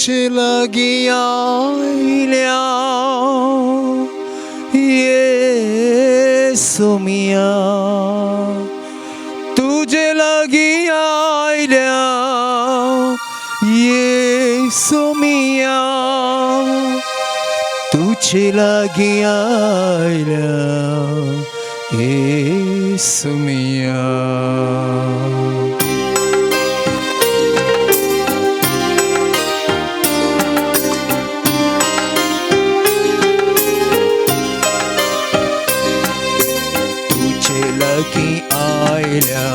तुजे लागीं आयल्या येसू मिया, तुजे लागीं आयल्या येसू मिया, तुजे लागीं आयल्या येसू मिया. तुजे लागीं आयल्या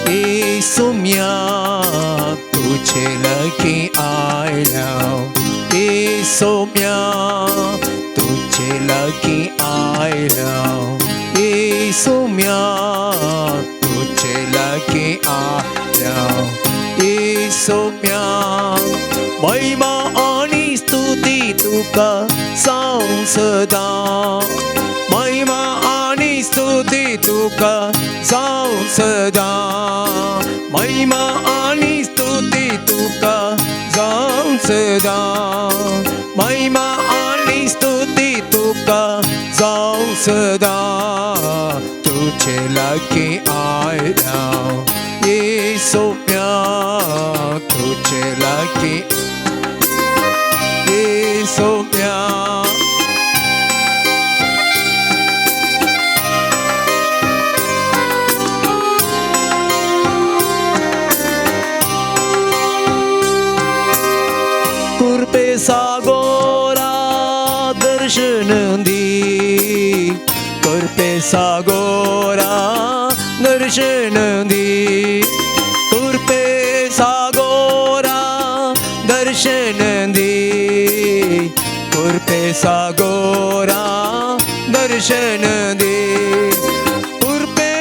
येसू मिया, तुजे लागीं आयल्या येसू मिया, तुजे लागीं आयल्या येसू मिया, तुजे लागीं आयल्या येसू मिया. महिमा आनी स्तुती तुका जावं सदां, महिमा आनी स्तुती तुका जावं सदां, महिमा आनी स्तुती तुका जावं सदां, महिमा आनी स्तुती तुका जावं सदां. तुजे लागीं आयल्या येसू मिया, तुजे लागीं येसू मिया. कृपे सागोरा दर्शन दी, कृपे सागोरा दर्शन दी, कृपे सागोरा दर्शन दी, कृपे सागोरा दर्शन दी, कृपे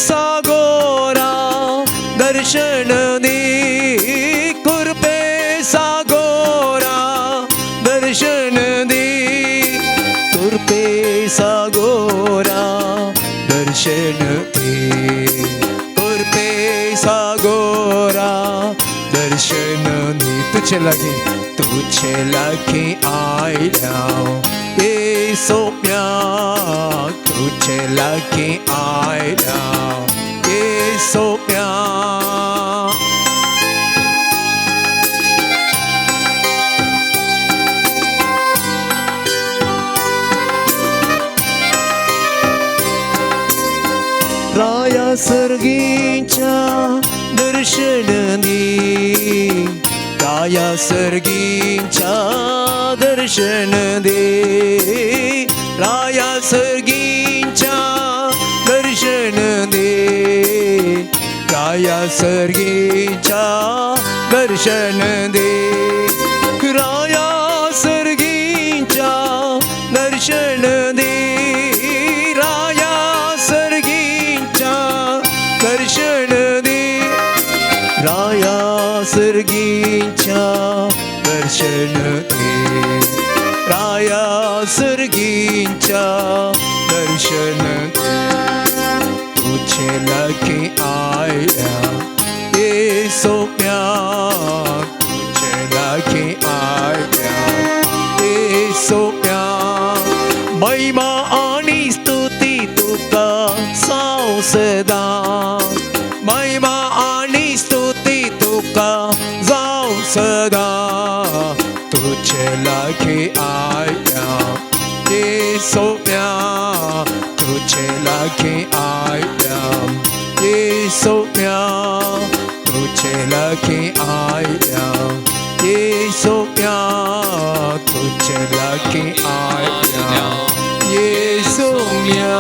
सागोरा दर्शन दी, कृपे सागोरा दर्शन दी, कृपे सागोरा दर्शन दी, कृपे सागोरा दर्शन दी. तुजे लागीं, तुजे लागीं आयल्या येसू मिया, तुजे लागीं आयल्या येसू मिया. राया सर्गीच्या दर्शन दी, राया सर्गीच्या दर्शन दे, राया सर्गीच्या दर्शन दे, राया सर्गीच्या दर्शन दे, राया सर्गीच्या दर्शन दे, राया सर्गीच्या दर्शन दे, राया सर्गीच्या दर्शन दे, राया सर्गीच्या दर्शन दे. तुजे लागीं आयल्या येसू मिया, तुजे लागीं आयल्या येसू मिया. महिमा आनी स्तुती तुका जावं सदां, महिमा आनी स्तुती तुका जावं सदां. तुजे लागीं आयल्या येसू मिया, तुजे लागीं आयल्या येसू मिया, तुजे लागीं आयल्या येसू मिया, तुजे लागीं आयल्या येसू मिया.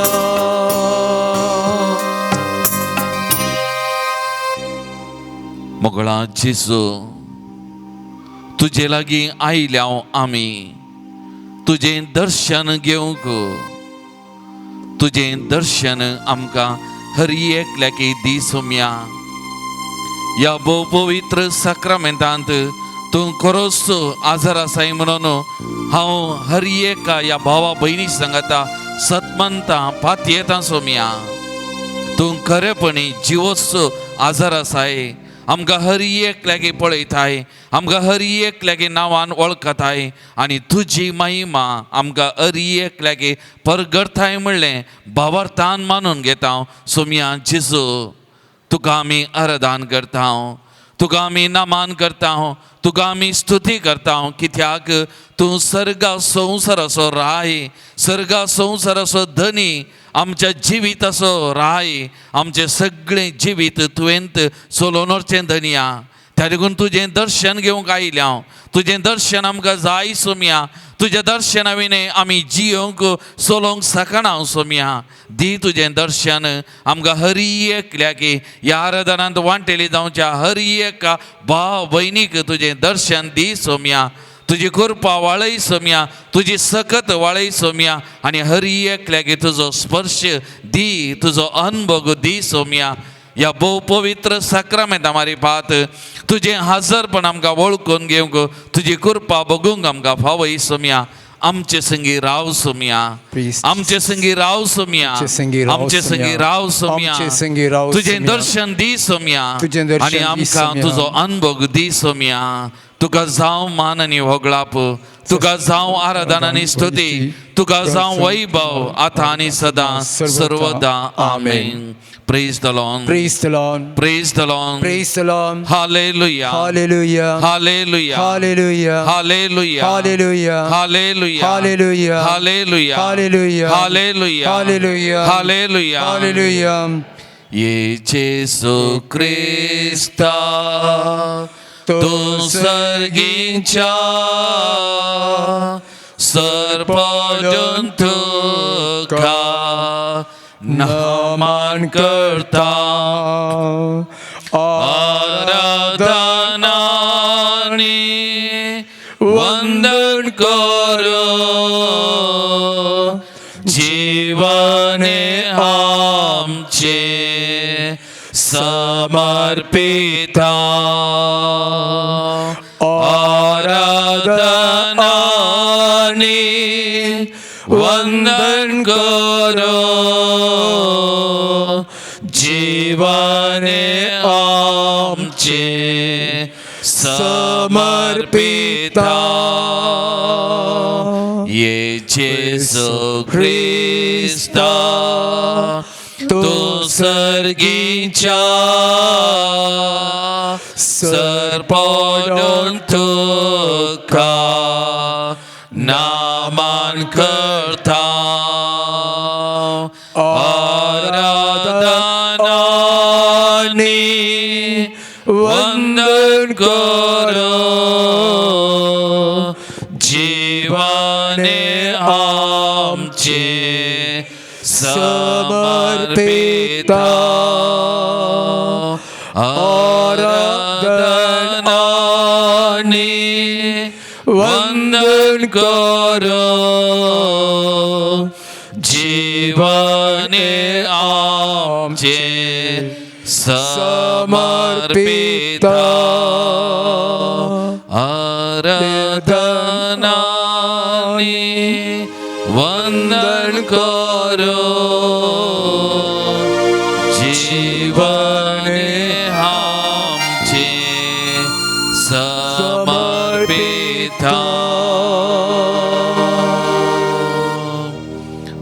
मोगळा जेजू, तुजे लागीं आयल्या आमी तुजें दर्शन घेवंक. तुजें दर्शन आमकां हर एकल्याक दी सोम्या. ह्या भोव पवित्र साक्रामेंतांत तूं खरोच आजार आसाय म्हणून हांव हर एका ह्या भावा भयणी सांगता सतमंता पातयेता सोम्या. तूं खरेपणी जिवोच आजार आसाय, आमकां हर एकल्याक पळयताय, आमकां हर एकल्यागे नांवान वळखताय आनी तुजी महिमा आमकां हर एकल्यागे परगडताय म्हणलें भावार्थान मानून घेता. सोमया जेजू, तुका आमी आराधन करता, तुका आमी नमन करता, तुका आमी स्तुती करता, कित्याक तूं सर्गा संवसाराचो राय, सर्गा संवसाराचो धनी, आमच्या जिविताचो राय, आमचें सगळें जिवीत तुवेंत चलोवन व्हरचें धनिया. त्या देखून तुजें दर्शन घेवंक आयलें हांव, तुजें दर्शन आमकां जाय सोमया. तुज्या दर्शना विणें आमी जियोंक चलोवंक शकना सोमया. दी तुजें दर्शन आमकां हर एकल्याक, ह्या आराधनांत वांटेली जावच्या हर एका भाव भयणीक तुजें दर्शन दी सोमया. तुजी कृपा वाळय सोमया, तुजी सकत वाळय सोमया आनी हर एकल्याक तुजो स्पर्श दी, तुजो अनुभव दी सोमया. ह्या भोव पवित्र साक्रामेंता मारिफात तुजें हाजरपण आमकां वळखून घेवंक, तुजी कृपा बगूंक आमकां फावय सोमया. आमचे संगी राव सोमया, आमचे संगी राव सोमया, आमचे संगी राव सोमया, तुजें दर्शन दी सोमया आनी आमकां तुजो अनुभव दी सोमया. तुका जावं मान आनी होगळाप, तुका जावं आराधना आनी स्तुती, तुका जावं वैभव आतां आनी सदां सर्वदा. आमेन. Praise the Lord. Praise the Lord. Praise the Lord. Praise the Lord. Hallelujah. Hallelujah. Hallelujah. Hallelujah. Hallelujah. Hallelujah. Hallelujah. Hallelujah. Hallelujah. Hallelujah. Hallelujah. Hallelujah. Hallelujah. Hallelujah. ये जेसू क्रिस्ता तूं सर्गींच्या सरपजून तुका नमन करता, आराधना आनी वंदन करो, जीवने आमचे समर्पिता, आराधना आनी वंदन करो, जीवने आमचे समर्पिता. ये जेसू क्रिस्ता तूं सर्गींच्या सरपडून तुका नमन करता, आराधना आनी वंदन करो, जीवने आमचे समर्पिता, आराधना आनी वंदन करो, जीवने आमचे समर्पिता, आराधना आनी वंदन करो, जीवने आमचे समर्पिता.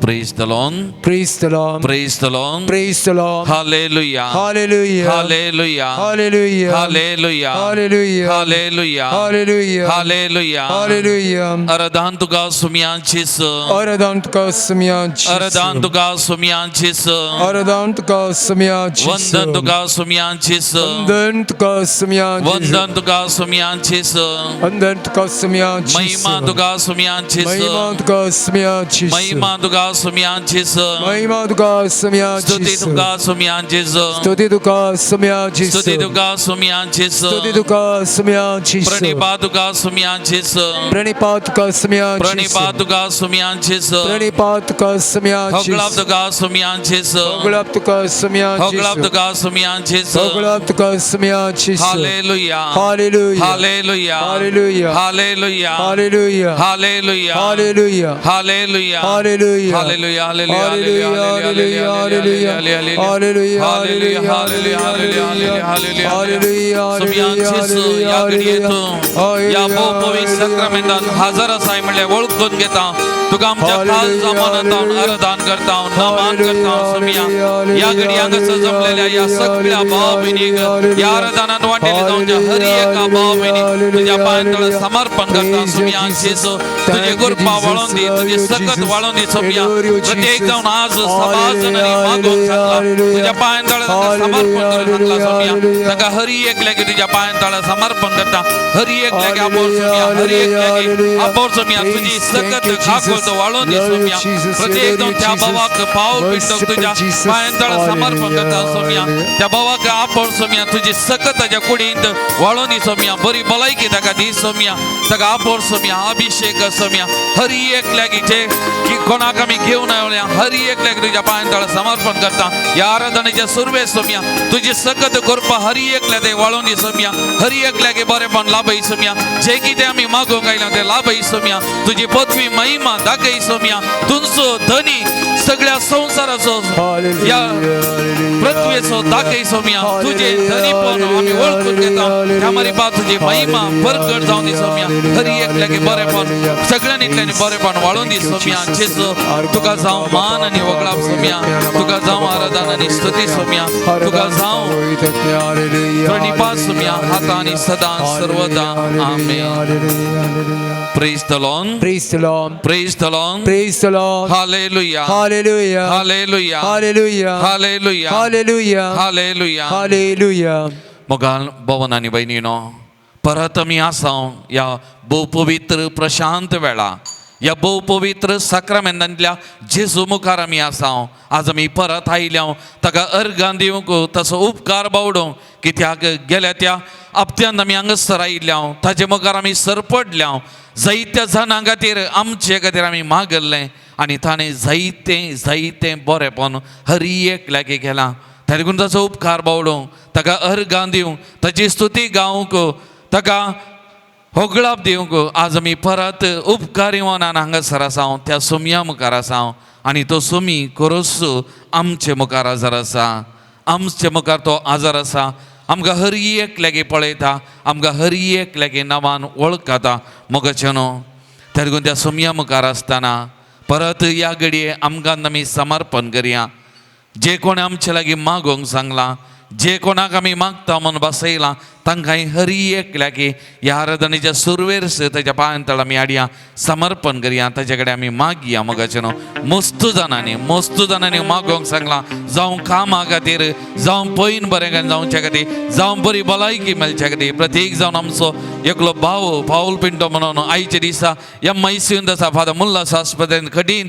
Praise the Lord. Praise the Lord. Praise the Lord. Praise the Lord. Hallelujah. Hallelujah. Hallelujah. Hallelujah. Hallelujah. Hallelujah. Hallelujah. Hallelujah. Hallelujah. Hallelujah. आराधन तुका सुमयान जेसू. आराधन तुका सुमयान जेसू. आराधन तुका सुमयान जेसू. आराधन तुका सुमयान जेसू. वंदन तुका सुमयान जेसू. वंदन तुका सुमयान जेसू. वंदन तुका सुमयान जेसू. वंदन तुका सुमयान जेसू. महिमा तुका सुमयान जेसू. महिमा तुका सुमयान जेसू. महिमा तुका सुमयान जेसू. महिमा तुका सुमयान स्तुती जेसू. तुका सुमयान जेसू. स्तुती तुका सुमयान जेसू. स्तुती तुका सुमयान जेसू. स्तुती तुका सुमयान जेसू. प्रणिपात तुका सुमयान जेसू. प्रणिपात तुका सुमयान जेसू. प्रणिपात तुका सुमयान जेसू. प्रणिपात तुका सुमयान होगळाप जेसू. तुका सुमयान जेसू. होगळाप तुका सुमयान होगळाप जेसू. तुका सुमयान जेसू. होगळाप तुका सुमयान जेसू. Hallelujah. Hallelujah. Hallelujah. Hallelujah. Hallelujah. Hallelujah. Hallelujah. Hallelujah. Hallelujah. Hallelujah. Hallelujah. Hallelujah, hallelujah, hallelujah, hallelujah, hallelujah, hallelujah, hallelujah, hallelujah, hallelujah. सुमयान जेजू ह्या घडये तूं ह्या भोव-पवित्र साक्रामेंतान हजर आसाय म्हणल्यार वळखून घेता. तुका आमच्या खास जमानांत आराधन करता, नमान करता. सुमया ह्या घडये हांगासर जमलेल्या ह्या सगळ्या भाव भयणीक ह्या आराधनांत वांटेले जावच्या हर एका भाव भयणीक तुज्या पांयां तळा समर्पण करता. सुमया जेजू तुजे कृपा वाळोवन दी, तुजी सकत वाळोवन दी. सुमया प्रत्येक जावन आज सभा जणांनी मागूंक सांगला, तुज्या पांयां तळा तांकां समर्पण करून सांगला. सुमया तांकां हर एकल्याक तुज्या पांयां तळा समर्पण करता. हर एकल्याक आपोर सुमया, हर एकल्याक आपोर सुमया तुजी सकत काकुळट वाळोवन दी. सुमया प्रत्येक जावन त्या भावाक पावल पिंटोक तुज्या पांयां तळा समर्पण करता. सुमया त्या भावाक आपोर सुमया तुजी सकत ताच्या कुडींत वाळोवन दी. सुमया बरी भलायकी ताका दी. सुमया ताका आपोर सुमया अभिषेक. सुमया हर एकल्याक जे की कोणाक आमी घेवन आयल्या हर एकल्याक तुज्या पांयां तळा समर्पण करता. ह्या आराधनेच्या सुरवेक सुमया तुजी सकत कृपा हर एकल्या ते वाळोवन दी. सुमया हर एकल्याक बरेपण लाभय. सुमया जे कितें आमी मागूंक आयल्या ते लाभय. सुमया तुजी पदवी महिमा दाखय. सुमया तुमचो धनी सगळ्या संवसाराचो ह्या पृथ्वेचो दाखय. सोम्या तुझे धनीपण आमी वळखून घेता. त्या मारी तुजी महिमा परगट जावन दी. सोम्या हर एकल्याक बरेपण, सगळ्यांनी बरेपण वाळून दी. सोम्या जेजू तुका जावं मान आनी वगळाप. सोम्या तुका जावं आराधन आनी स्तुती. सोम्या तुका जावं प्रणिपात. सोम्या आता आनी सदा सर्वदा. आमेन. Praise the Lord. Praise the Lord. Praise the Lord. Praise the Lord. Hallelujah. Hallelujah. Hallelujah. Hallelujah. Hallelujah. Hallelujah. Hallelujah. Hallelujah. मोगाल भवन आनी भयणीनो, परत आमी आसा ह्या भोव पवित्र प्रशांत वेळा, ह्या भोव पवित्र साक्रामेंतांतल्या जेजू मुखार आमी आसा. आज आमी परत आयल्या ताका अर्गां दिवंक, तसो उपकार बावडूंक, कित्याक गेल्या त्या हप्त्यान आमी हांगासर आयिल्ल्या, ताजे मुखार आमी सरपडल्या, जायत्या जाणां खातीर आमचे खातीर आमी मागल्लें आनी ताणें जायतें जायतें बरेंपण हर एकल्याक केलां. ताका लागून ताचो उपकार बावडूंक, ताका अर्गां दिवंक, ताची स्तुती गावंक, ताका होगळाप दिवंक आज आमी परत उपकारी मनान हांगासर आसा, त्या सुमया मुखार आसा. आनी तो सुमी खरोच आमचे मुखार आजार आसा, आमचे मुखार तो आजार आसा. आमकां हर एकल्याक पळयता, आमकां हर एकल्याक नांवान वळखता. मोगाचें न्हू, ताका लागून त्या सुमया मुखार आसतना परत ह्या घडये आमकां आमी समर्पण करया. जे कोण आमचे लागीं मागोवंक सांगलां, जे कोणाक आमी मागता म्हूण बसयलां, तांकां हर एकल्याक ह्या आराधनेच्या सुरवेर ताच्या पांयां तळ आमी हाडया, समर्पण करया, ताचे कडेन आमी मागया. मोगाचें न्हू, मस्त जाणांनी मागोवंक सांगलां, जावं कामा खातीर, जावं पयन बरें जावच्या खातीर, जावं बरी भलायकी मेळच्या खातीर. प्रत्येक जावन आमचो एकलो भाव पावल पिंटो म्हणून आयच्या दिसा एम आयसीयूंत आसा, फादर मुल्लास आस्पत्रेंत कठीण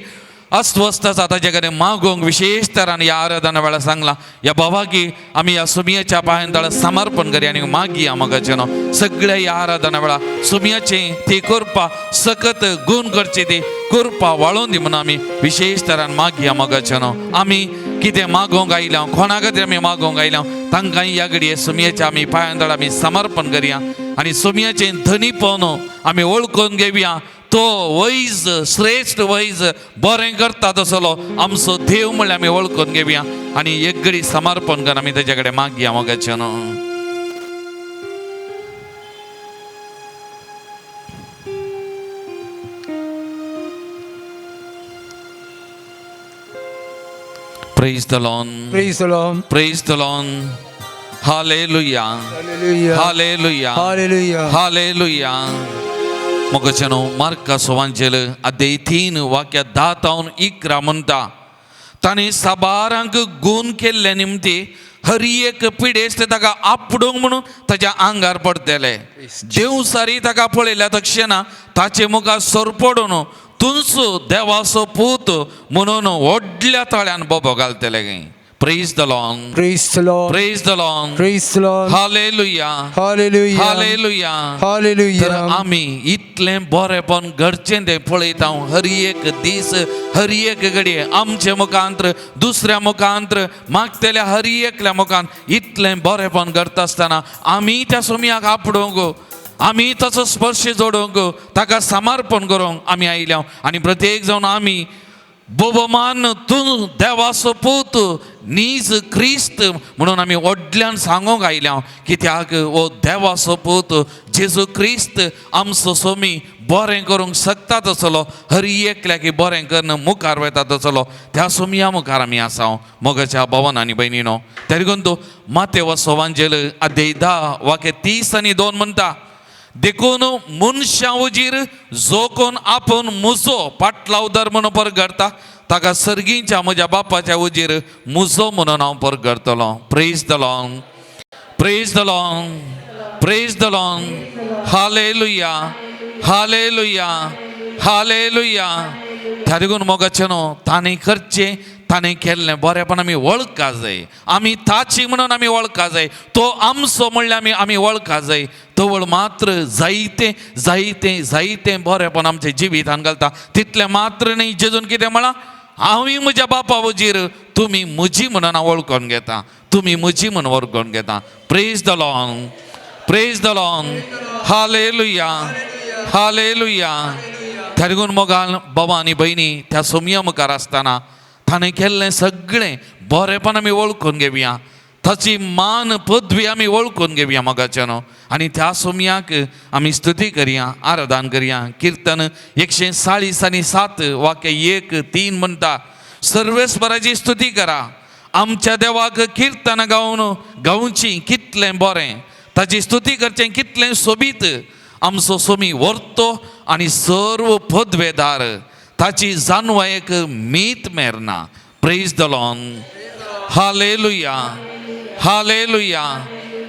अस्वस्थ आसा, ताचे कडेन मागोवंक विशेश तरान ह्या आराधना वेळार सांगलां. ह्या भावाकी आमी ह्या सुमयाच्या पांयां तळा समर्पण करया आनी मागया. मोगाचें न्हू, सगळ्या ह्या आराधना वेळार सुमयाचें ती कृपा सकत गूण करची ती कृपा वाळोवन दी म्हणून आमी विशेश तरान मागया. मोगाचें न्हू, आमी कितें मागोवंक आयल्या, कोणा खातीर आमी मागोवंक आयल्या, तांकां ह्या घडये सुमयेच्या आमी पांयां तळा आमी समर्पण करया आनी सुमयाचें धनीपण आमी वळखून घेवया. तो वैज, श्रेश्ठ वैज, बरें करता तसलो आमचो देव म्हणल्यार आमी वळखून घेवया आनी एक घडी समर्पण करून आमी तेच्या कडेन मागया. मोगाचें न्हू. Praise the Lord. Praise the Lord. Praise the Lord. Hallelujah. Hallelujah. Hallelujah. Hallelujah. Hallelujah. मोगाचें न्हू, मार्का सुवांचेल अध्याय 3 वाक्य 10 तावन 11 म्हणटा, ताणें साबारांक गूण केल्ले निमती हर एक पिडेस्त ताका आपडूंक म्हणून ताच्या आंगार पडटले. देवसारी ताका पळयल्या तक्षणा ताचे मुखार सरपडून तुंचो देवाचो पूत म्हणून व्हडल्या ताळ्यान बोबो घालतले. Praise the Lord. Praise the Lord. Praise the Lord. Praise the Lord. Hallelujah. Hallelujah. Hallelujah. तर Hallelujah. आमी इतलें बरेंपण घडचें तें पळयता. हर एक दीस, हर एक घडये आमचे मुखांत्र, दुसऱ्या मुखांत्र, मागतल्या हर एकल्या मुखान इतलें बरेंपण घडता आसतना आमी त्या सुमयाक आपडोवंक, आमी ताचो स्पर्श जोडूंक, ताका समर्पण करूंक आमी आयल्या. आनी प्रत्येक जावन आमी भोवमान तूं देवाचो पूत नीज क्रिस्त म्हणून आमी व्हडल्यान सांगूंक आयल्या कित्याक हो देवाचो पूत जेजू क्रिस्त आमचो सोमी बरें करूंक शकता तसलो हर एकल्याक बरें करून मुखार वता तसलो त्या सोमया मुखार आमी आसा मोगाच्या भवन आनी भयणीनो. तरी तूं मातेवाचो वांजेल अध्याय 10 वाक्य 30 आनी 2 म्हणटा, देखून मनशां उजीर जो कोण आपूण मुजो पाटलावदार म्हणून परगडता ताका सर्गींच्या म्हज्या बापाच्या उजीर मुजो म्हणून हांव परगडतलो. Praise the Lord, praise the Lord, praise the Lord. Hallelujah, hallelujah, hallelujah. त्या देखून मोगाचें न्हू ताणें करचें ताणें केल्लें बरेंपण आमी वळखा जाय. आमी ताची म्हणून आमी वळखा जाय, तो आमचो म्हणल्यार आमी वळखा जाय. तवळ मात्र जायतें जायतें जायतें बरेंपण आमच्या जिवितान घालता. तितलें मात्र न्ही, जेजून कितें म्हळां, हांवूय म्हज्या बापा वजीर तुमी म्हजी म्हणून हांव वळखून घेता, तुमी म्हजी म्हणून वळखून घेता. Praise the Lord, praise the Lord. Hallelujah, hallelujah. त्या देखून मोगाल बाबा आनी भयणी, त्या सोमया मुखार आसतना ताणें केल्लें सगळें बरेंपण आमी वळखून घेवया, ताची मान पदवी आमी वळखून घेवया मोगाच्या न्हू. आनी त्या सोमयाक आमी स्तुती करया, आराधन करया. किर्तन 147 वाक्य 1-3 म्हणटा, सर्वेस्पराची स्तुती करा, आमच्या देवाक किर्तन गावन गावची कितलें बरें, ताची स्तुती करचें कितलें सोबीत. आमचो सोमी व्हरतो आनी सर्व पदवेदार, ताची जानवायेक मीत मेरना. Praise the Lord, hallelujah, hallelujah.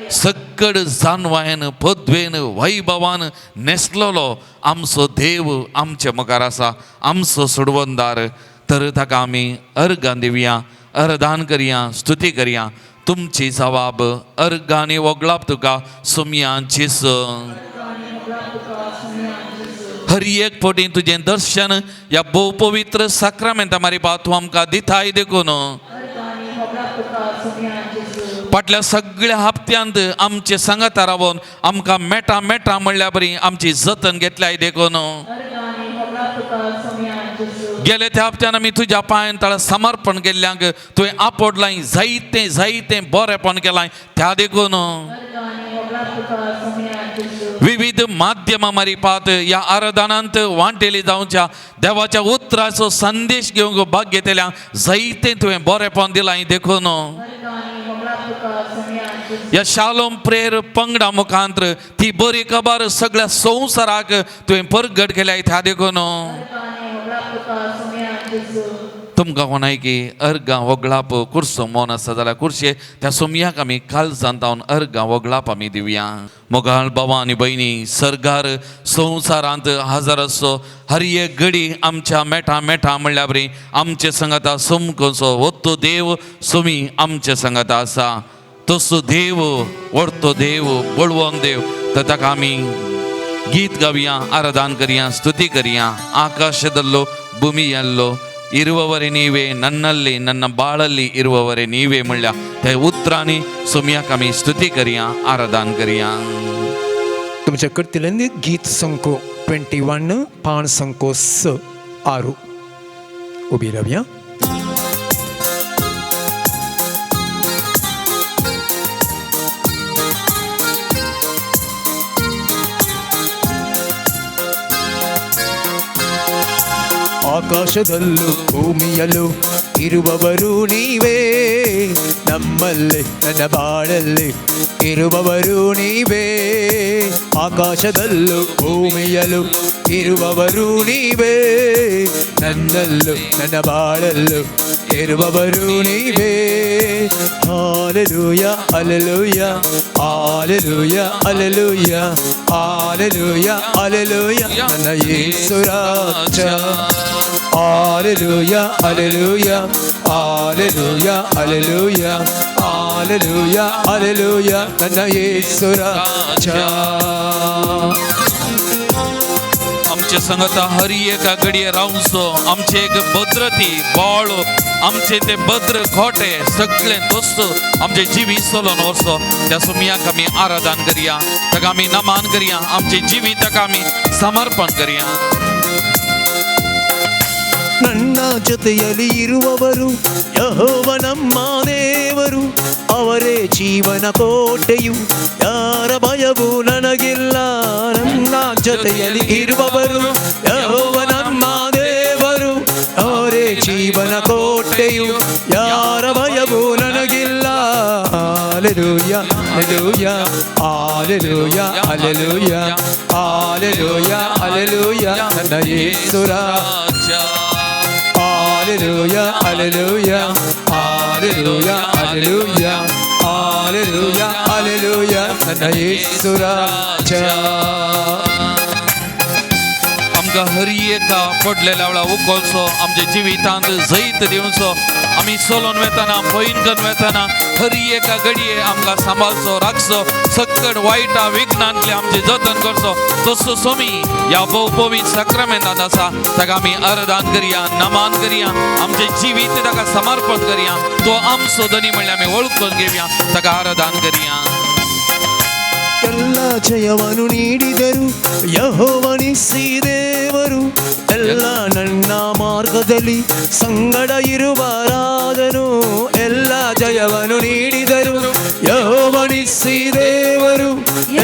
सक्कड जानवायन पदवेन वैभवान न्हेसलेलो आमचो देव आमचे मुखार आसा, आमचो सोडवणदार. तर ताका आमी अर्गां दिवया, अर्दान करया, स्तुती करया. तुमची जवाब अर्गां आनी वगळाप तुका सोमया जेजू. हर एक फावटी तुजें दर्शन ह्या भोव पवित्र साक्रामेंता मारिपा तूं आमकां दिताय देखून फाटल्या सगळ्या हप्त्यांत आमचे सांगाता रावन आमकां मेटा मेटा म्हणल्या बरी आमची जतन घेतल्याय देखून गेले त्या हप्त्यान आमी तुज्या पांयान तळा समर्पण केल्ल्यांक तुवें आपोडलाय, जायतें जायतें बरेंपण केलां. त्या देखून विविध माध्यमां मारिपात ह्या आराधनांत वांटेली जावच्या देवाच्या उतराचो संदेश घेवंक भाग घेतल्या जायतें तुवें बरेंपण दिलां देखून ह्या शालोम प्रेयर पंगडा मुखांत ती बरी खबर सगळ्या संवसाराक तुवें परगट केल्या. त्या देखून तुमकां कोणाय की अर्गां वगळाप कुर्सो मोन आसा जाल्यार कुर्शे त्या सोमयाक आमी कालजान जावन अर्गां वगळाप आमी दिवया. मोगाळ बाबा आनी भयणी, सरकार संवसारांत हजर आसो, हर एक घडी आमच्या मेठा मेठा म्हणल्या बरी आमचे संगता समकोसो वत्तो देव सोमी आमचे संगता आसा. तसो देव व्हडतो देव, बळवंत देव. तर ताका आमी गीत गावया, आराधन करया, ಸ್ತುತಿ करया. ಆಕಾಶದಲ್ಲೋ ಭೂಮಿಯಲ್ಲೋ ಇರುವವರೇ ನೀವೇ, ನನ್ನಲ್ಲಿ ನನ್ನ ಬಾಳಲ್ಲಿ ಇರುವವರೇ ನೀವೇ म्हणल्या त्या उतरांनी सोमयाक आमी स्तुती करया, आराधन करया. तुमच्या करतल्यान गीत संको 21, पान संको 6 6. उबी रावया. ಆಕಾಶದಲ್ಲೂ ಭೂಮಿಯಲ್ಲೂ ಇರುವವರು ನೀವೇ, ನಮ್ಮಲ್ಲಿ ನನ್ನ ಬಾಳಲ್ಲಿ ಇರುವವರು ನೀವೇ. ಆಕಾಶದಲ್ಲೂ ಭೂಮಿಯಲ್ಲೂ ಇರುವವರು ನೀವೇ, ನನ್ನಲ್ಲೂ ನನ್ನ ಬಾಳಲ್ಲೂ ಇರುವವರು ನೀವೇ. Hallelujah, alleluia, alleluia, alleluia, alleluia, alleluia, ನನ್ನ ಯೇಸು ರಾಜ. Hallelujah, alleluia, alleluia, alleluia, alleluia, alleluia, ನನ್ನ ಯೇಸು ರಾಜ. आमचे संगता हर एका घडये रावचो, आमचे एक भद्रती बाळ, आमचे ते भद्र खोटे सगळे दोस्त आमचे जिवीत चलोवन वचो. त्या सुमयाक आमी आराधन करया, ताका आमी नमान करया, आमचे जिवीत ताका आमी समर्पण करया. ನನ್ನ ಜೊತೆಯಲ್ಲಿ ಇರುವವರು ಯೆಹೋವ ನಮ್ಮ ದೇವರು. ಅವರೇ ಜೀವನ ಕೋಟೆಯು, ಯಾರ ಭಯವೂ ನನಗಿಲ್ಲ. ನನ್ನ ಜೊತೆಯಲ್ಲಿ ಇರುವವರು ಯೆಹೋವ ನಮ್ಮ ದೇವರು. ಅವರೇ ಜೀವನ ಕೋಟೆಯು, ಯಾರ ಭಯವೂ ನನಗಿಲ್ಲ. Alleluia, alleluia, alleluia, alleluia, alleluia, alleluia, ನನ್ನ ಯೇಸು ರಾಜ. Alleluia, alleluia, alleluia, alleluia, alleluia, alleluia, ನನ್ನ ಯೇಸು ರಾಜ. आमकां हर एका पडलेल्या वेळा उखलचो, आमच्या जिवितांत जैत दिवचो. आमी चलोवन वेतना, पयन करून वेतना, हर एका घडये आमकां सांबाळचो, राखचो. सक्कड वायटा विघ्नांतले आमचें जतन करचो तसो सोमी ह्या भोव पवित्र साक्रामेंतांत आसा. ताका आमी अर्दान करया, नमान करया, आमचें जिवीत ताका समर्पण करया. तो आमचो धनी म्हणल्यार आमी वळखून घेवया, ताका आराधन करया. ಎಲ್ಲ ಜಯವನ್ನು ನೀಡಿದರು ಯೆಹೋವನಿಸ್ಸಿ ದೇವರು. ಎಲ್ಲ ನನ್ನ ಮಾರ್ಗದಲ್ಲಿ ಸಂಗಡ ಇರುವರಾದನು. ಎಲ್ಲ ಜಯವನ್ನು ನೀಡಿದರು ಯೆಹೋವನಿಸ್ಸಿ ದೇವರು.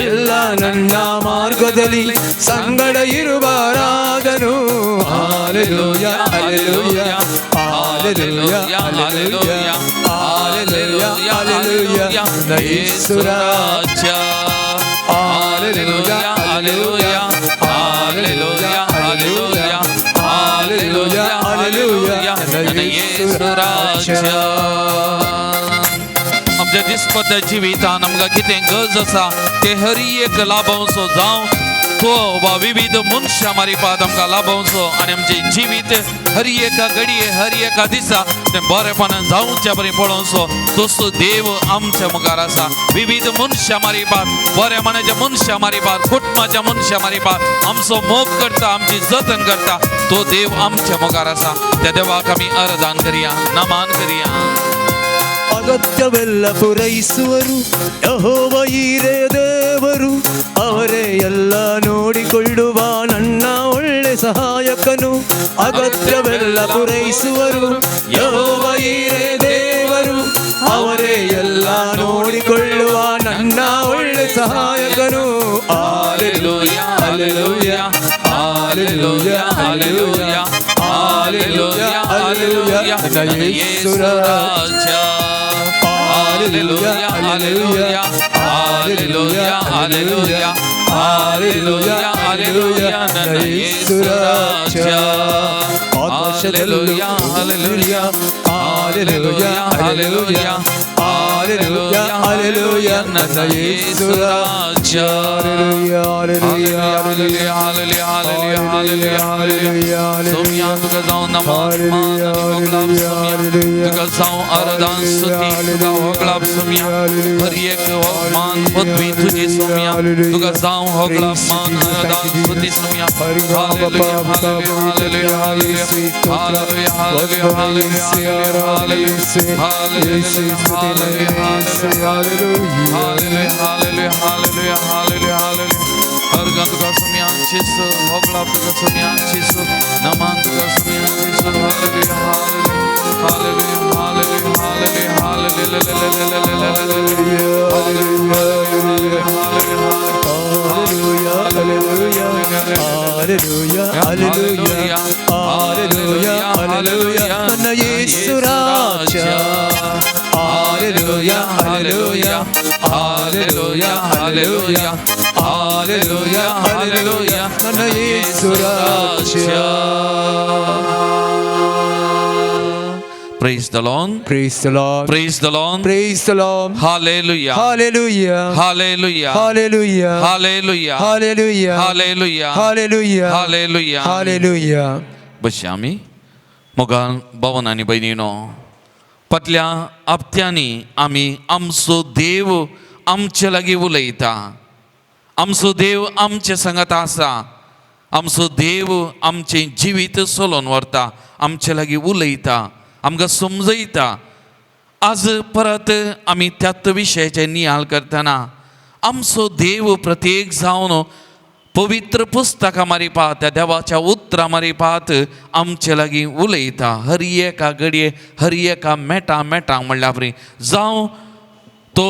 ಎಲ್ಲ ನನ್ನ ಮಾರ್ಗದಲ್ಲಿ ಸಂಗಡ ಇರುವರಾದನು. Alleluia, alleluia, alleluia, alleluia, alleluia, alleluia, ಯೇಸು ರಾಜ. Hallelujah, hallelujah, hallelujah, hallelujah, hallelujah, hallelujah, ನನ್ನ येसू राजा. आमच्या दिसपट्ट्या जिवितान आमकां कितें गरज आसा ते हर एक लाभोवचो, जावं तो वा विविध मनशां मारिफात आमकां लाभोवचो आनी आमचें जिवीत हर एका घडये, हर एका दिसा तें बरेपणान जावच्या बरें पळोवचो तसो देव आमच्या मुखार आसा. विविध मनशां मारिफात, बऱ्या मनाच्या मनशां मारिफात, कुटुंबाच्या मनशां मारिफात आमचो मोग करता, आमची जतन करता, तो देव आमच्या मुखार आसा. त्या देवाक आमी अर्दान करया, नमान करया. ಅಗತ್ಯವೆಲ್ಲ ಪೂರೈಸುವರು ಯೆಹೋವ ಈರೇ ದೇವರು. ಅವರೇ ಎಲ್ಲ ನೋಡಿಕೊಳ್ಳುವ ನನ್ನ ಒಳ್ಳೆ ಸಹಾಯಕನು. ಅಗತ್ಯವೆಲ್ಲ ಪೂರೈಸುವರು ಯೆಹೋವ ಈರೇ ದೇವರು. ಅವರೇ ಎಲ್ಲ ನೋಡಿಕೊಳ್ಳುವ ನನ್ನ ಒಳ್ಳೆ ಸಹಾಯಕನು. Alleluia, alleluia, alleluia, alleluia, alleluia, alleluia, ನನ್ನ ಯೇಸು ರಾಜ. Hallelujah, hallelujah, hallelujah, hallelujah, hallelujah, hallelujah, ನನ್ನ ಯೇಸು ರಾಜ. ಆಕಾಶದಲ್ಲೂ Hallelujah, hallelujah, hallelujah, hallelujah, hallelujah, ನನ್ನ ಯೇಸು ರಾಜ. Hallelujah, hallelujah, hallelujah, hallelujah, hallelujah, hallelujah, hallelujah. Saumya तुका जावं नमन, मान आनी होगळाप सोम्या. तुका जावं आराधन, स्तुती, तुका होगळाप सोम्या. हर एक मान पदवी तुजी सोम्या. तुका जावं होगळाप, मान, आराधन, स्तुती Saumya. Hallelujah, hallelujah, hallelujah, hallelujah, hallelujah, hallelujah, hallelujah, hallelujah, hallelujah, hallelujah, hallelujah, hallelujah. हरगां तुका सोम्या जेसू, होगळाप तुका सोम्या जेसू, नमान तुका Saumya जेसू. Hallelujah, hallelujah, hallelujah, hallelujah, hallelujah, hallelujah, hallelujah, hallelujah, hallelujah, hallelujah, ನನ್ನ ಯೇಸು ರಾಜ. Hallelujah, hallelujah, hallelujah, hallelujah, hallelujah, hallelujah, ನನ್ನ ಯೇಸು ರಾಜ. Praise the Lord. Praise the Lord. Praise the Lord. Praise the Lord. Hallelujah. Hallelujah. Hallelujah. Hallelujah. Hallelujah. Hallelujah. Hallelujah. Hallelujah. Hallelujah. Hallelujah. बसया आमी. मोगाल भवन आनी भयणीनो, फाटल्या हप्त्यांनी आमी आमचो देव आमचे लागीं उलयता, आमचो देव आमचे सांगात आसा, आमचो देव आमचें जिवीत चलोवन व्हरता, आमचे लागीं उलयता, आमकां समजयता. आज परत आमी त्याच विशयाचेर नियाळ करतना आमचो देव प्रत्येक जावन पवित्र पुस्तकां मारिपात त्या देवाच्या उतरां मारिपात आमचे लागीं उलयता. हर एका घडये हर एका मेटा मेटांक म्हणल्यार बरी जावं तो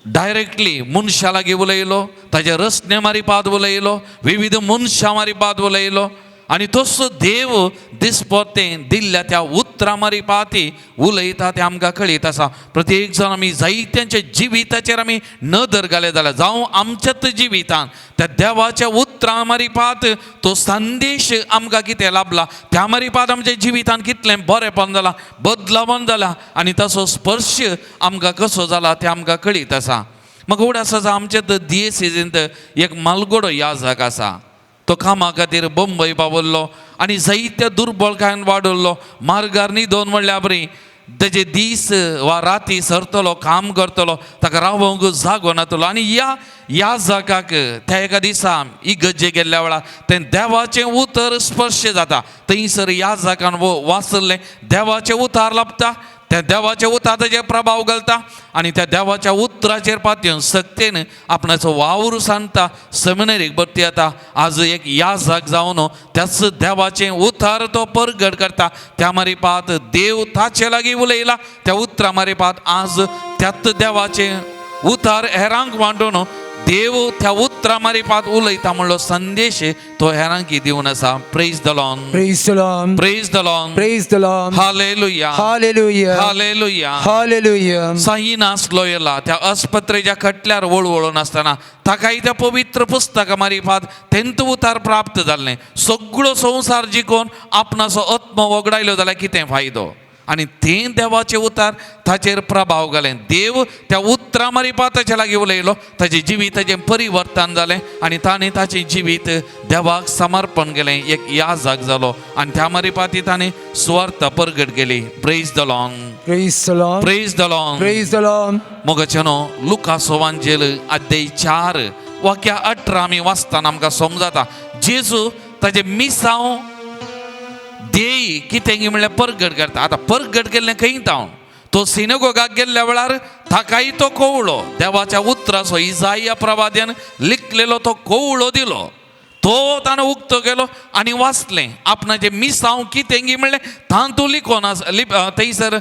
डायरेक्टली मनशा लागीं उलयलो, ताच्या रचने मारिपात उलयलो, विविध मनशां मारिपात उलयलो आनी तसो देव दिसपरतें दिल्ल्या त्या उतरां मारिपाती उलयता तें आमकां कळीत आसा. प्रत्येक जाण आमी जायत्यांच्या जिविताचेर आमी नदर घाले जाल्यार जावं आमच्याच जिवितान त्या देवाच्या उतरां मारिपात तो संदेश आमकां कितें लाभला, त्या मारिपात आमच्या जिवितान कितलें बरेंपण जालां, बदलावण जालां आनी ताचो स्पर्श आमकां कसो जाला तें आमकां कळीत आसा. म्हाका उगडास आसा आमच्या दियेसेजींत एक मालगोडो याजक आसा, तो कामा खातीर बंबय पावल्लो आनी जायत्या दुर्बळकायन वाडवल्लो. मार्गार न्हिदोन म्हणल्यार बरी तेजे दीस वा राती सरतलो, काम करतलो, ताका रावंक जागो नातलो. आनी ह्या ह्या जागाक त्या एका दिसा इगर्जे गेल्ल्या वेळार तें देवाचें उतर स्पर्श जाता. थंयसर ह्या जागान वाचल्लें देवाचें उतार लाबता, त्या देवाच्या उतराचेर ताचेर प्रभाव घालता आनी त्या देवाच्या उतराचेर पातयेवन सक्तेन आपणाचो वावर सांगता. सेमिनरीक भरती जाता. आज एक याजक जावन त्याच देवाचें उतार तो परगट करता. त्या मारिपात देव ताचे लागीं उलयला, त्या उतरा मारिपात आज त्याच देवाचें उतार हेरांक वांटून देव त्या उतरा मारिपात उलयता म्हणलो संदेश तो हेरांक दिवन आसा. Praise the Lord. Praise the Lord. Praise the Lord. Praise the Lord. Hallelujah. Hallelujah. Hallelujah. Hallelujah. साईनास लोयला त्या अस्पत्रेच्या खटल्यार वळवळून आसतना ताकाय त्या पवित्र पुस्तका मारिफात तेंत उतार प्राप्त जाल्लें. सगळो संवसार जिखून आपणाचो आत्मो वगडायलो जाल्यार कितें फायदो? आनी तें देवाचें उतार ताचेर प्रभाव घालें. देव त्या उतरां मारिफात ताचे लागीं उलयलो, ताचें जिविताचें परिवर्तन जालें आनी ताणें ताचें जिवीत देवाक समर्पण केलें. एक याजक जालो आनी त्या मारिफाती ताणें सुवार्थ परगट केली. Praise the Lord. Praise the Lord. Praise the Lord. Praise the Lord. मोगाच्यानो लुकास वांजेल अध्याय 4 वाक्या 18 आमी वाचतना आमकां समजता जेजू ताजें मिसांव देय कितें म्हणल्यार परगट करता. आतां परगट केल्लें खंय तावन तो सिनेगोगाक गेल्ल्या वेळार ताकाय तो कोवळो देवाच्या उतराचो इजाया प्रवाद्यान लिखलेलो तो कोवळो दिलो, तो ताणें उक्तो केलो आनी वाचलें. आपणाचें मिसांव कितें म्हणलें तातूंत लिखोन आसा थंयसर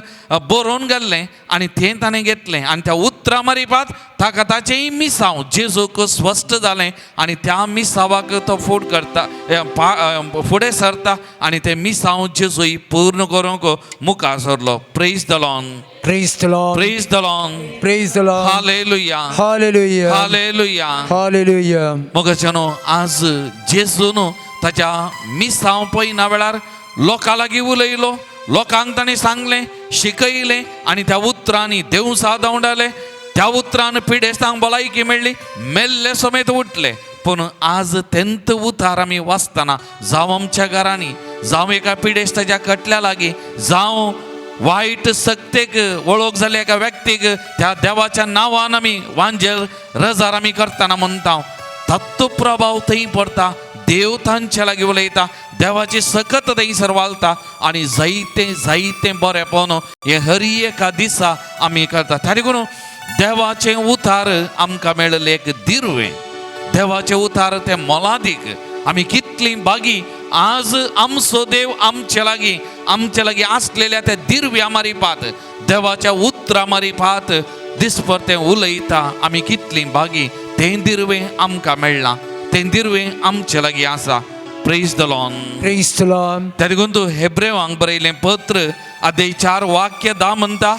बरोवन घाल्लें आनी तें ताणें घेतलें आनी त्या उतरां मारिपात ताका ताचेंय मिसांव जेजूक स्पश्ट जालें आनी त्या मिसावाक तो फूड करता फुडें सरता आनी तें मिसांव जेजूय पूर्ण करूंक मुखार सरलो. Praise the Lord. Praise the Lord. Praise the Lord. Praise the Lord. Hallelujah. Hallelujah. Hallelujah. Hallelujah. मोगाच्यानो आज जेजून ताच्या मिसांव पळयना वेळार लोकां लागीं उलयलो, लोकांक ताणें सांगलें, शिकयलें आनी त्या उतरांनी देवसा धांवडाले. त्या उतरान पिडेस्तांक भलायकी मेळ्ळी, मेल्ले समेत उठले. पूण आज तेंत उतार आमी वाचतना जावं आमच्या घरांनी, जावं एका पिडेस्ताच्या कटल्या लागीं, जावं वायट सक्तेक वळख जाल्ल्या एका व्यक्तीक त्या देवाच्या नांवान आमी वांजेल रजार आमी करतना म्हणटा तत्व प्रभाव थंय पडटा. देव तांच्या लागीं उलयता, देवाची सकत थंयसर वालता आनी जायतें जायतें बरेंपण हें हर एका दिसा आमी करता. त्या देखून देवाचें उतार आमकां मेळिल्लें एक दिर्वें, देवाचें उतार तें मोलादीक. आमी कितलीं बागी आज आमचो देव आमचे लागीं आमचे लागीं आसलेल्या त्या दिर्व्या मारिपात देवाच्या उतरां मारिपात दिसभर तें उलयता. आमी कितलीं बागी तें दिर्वें आमकां मेळ्ळां, तें दिर्वें आमचे लागीं आसा. Praise the Lord. Praise the Lord. त्या देखून तूं हेब्रेवांक बरयलें पत्र अध्याय 4 वाक्य 10 म्हणटा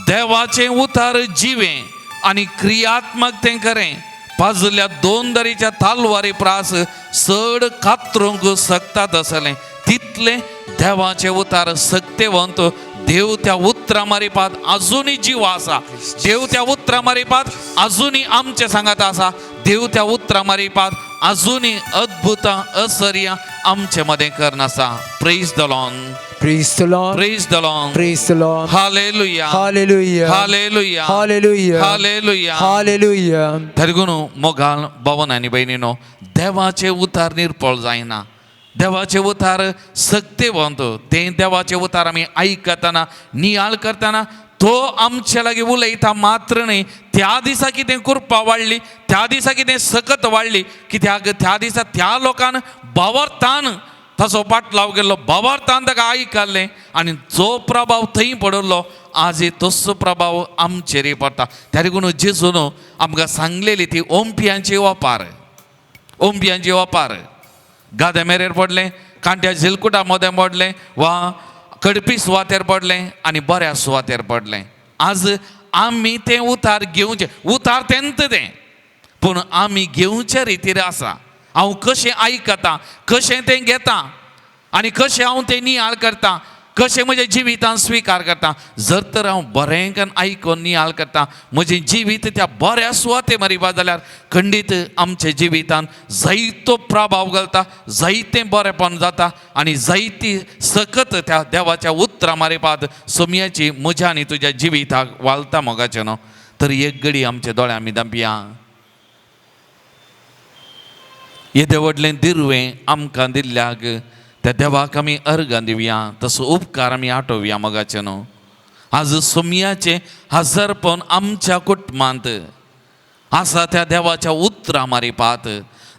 देवाचें उतार जिवें आनी क्रियात्मक तें करें पाजल्या 2 दरीच्या तालवारी प्रास चड कातरूंक शकता तसलें तितलें देवाचें उतार सक्तेवंत. देव त्या उतरां मारिपात आजुनूय जीव आसा, देव त्या उतरां मारिपात आजुनूय आमचे सांगात आसा, देव त्या उतरां मारिपात आजुनूय अद्भुतां असर्यां आमचे मदें करना आसा. Praise the Lord. Praise the Lord. Praise the Lord. Praise the Lord. Hallelujah. Hallelujah. Hallelujah. Hallelujah. Hallelujah. Hallelujah. तरी मोगाल भवन आनी भयणीनो देवाचें उतार निर्पळ जायना, देवाचें उतार सक्तेवंत. तें देवाचें उतार आमी आयकतना नियाळ करतना तो आमच्या लागीं उलयता मात्र न्हय, त्या दिसा कितें कृपा वाडली, त्या दिसा कितें सकत वाडली, कित्याक त्या दिसा त्या लोकान भावार्थान ताचो पाटलाव केल्लो, भावार्थान ताका आयकल्लें आनी जो प्रभाव थंय पडिल्लो आज तसो प्रभाव आमचेरय पडटा. त्या देखून जेजून आमकां सांगलेली ती ओंपयांची ओपार, ओंपयांची ओपार गाद्या मेरेर पडलें, कांट्या झिलकुटा मदें पडलें वा कडपी सुवातेर पडलें आनी बऱ्या सुवातेर पडलें. आज आमी तें उतार घेवचें, उतार तेंत तें, पूण आमी घेवचे रितीर आसा. हांव कशें आयकता, कशें तें घेता आनी कशें हांव तें नियाळ करता, कशें म्हज्या जिवितान स्विकार करता. जर तर हांव बरें करून आयकून नियाळ करता, म्हजें जिवीत त्या बऱ्या सुवाते मरिपा जाल्यार खंडीत आमच्या जिवितान जायतो प्रभाव घालता, जायतें बरेंपण जाता आनी जायती सकत त्या देवाच्या उतरां मारिपात सोमयाची म्हज्या आनी तुज्या जिविताक वालता मोगाचें न्हू. तर एक घडी आमच्या दोळ्या आमी धांपया. येदें व्हडलें दिरवें आमकां दिल्ल्याक त्या देवाक आमी अर्गां दिवया, तसो उपकार आमी आठोवया मोगाचें न्हू. आज सोमयाचें हजरपण आमच्या कुटुंबांत आसा त्या देवाच्या उतरां मारिपात,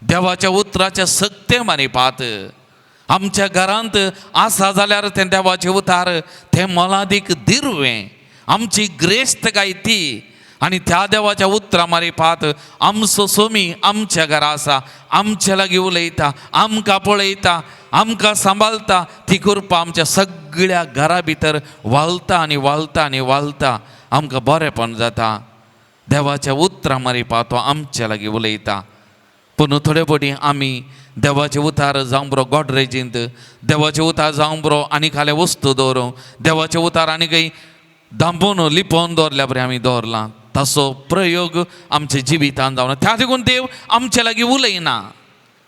देवाच्या उतराच्या सक्ते मारिपात आमच्या घरांत आसा जाल्यार तें देवाचें उतार तें मोलादीक दिरवें, आमची ग्रेस्त काय ती. आनी त्या देवाच्या उतरां मारिपात आमचो सोमी आमच्या घरा आसा, आमच्या लागीं उलयता, आमकां पळयता, आमकां सांबाळता. ती कृपा आमच्या सगळ्या घरा भितर वालता आनी वालता आनी वालता, आमकां बरेंपण जाता. देवाच्या उतरां मारिपात तो आमच्या लागीं उलयता. पूण थोडे फावटी आमी देवाचे उतार जावं बरो गॉडरेजींत, देवाचे उतार जावं बरो आनी खाले वस्तू दवरूं, देवाचे उतार आनी खंय धांपून लिपोवन दवरल्या बरें आमी दवरलां, ताचो प्रयोग आमच्या जिवितान जावना. त्या देखून देव आमच्या लागीं उलयना,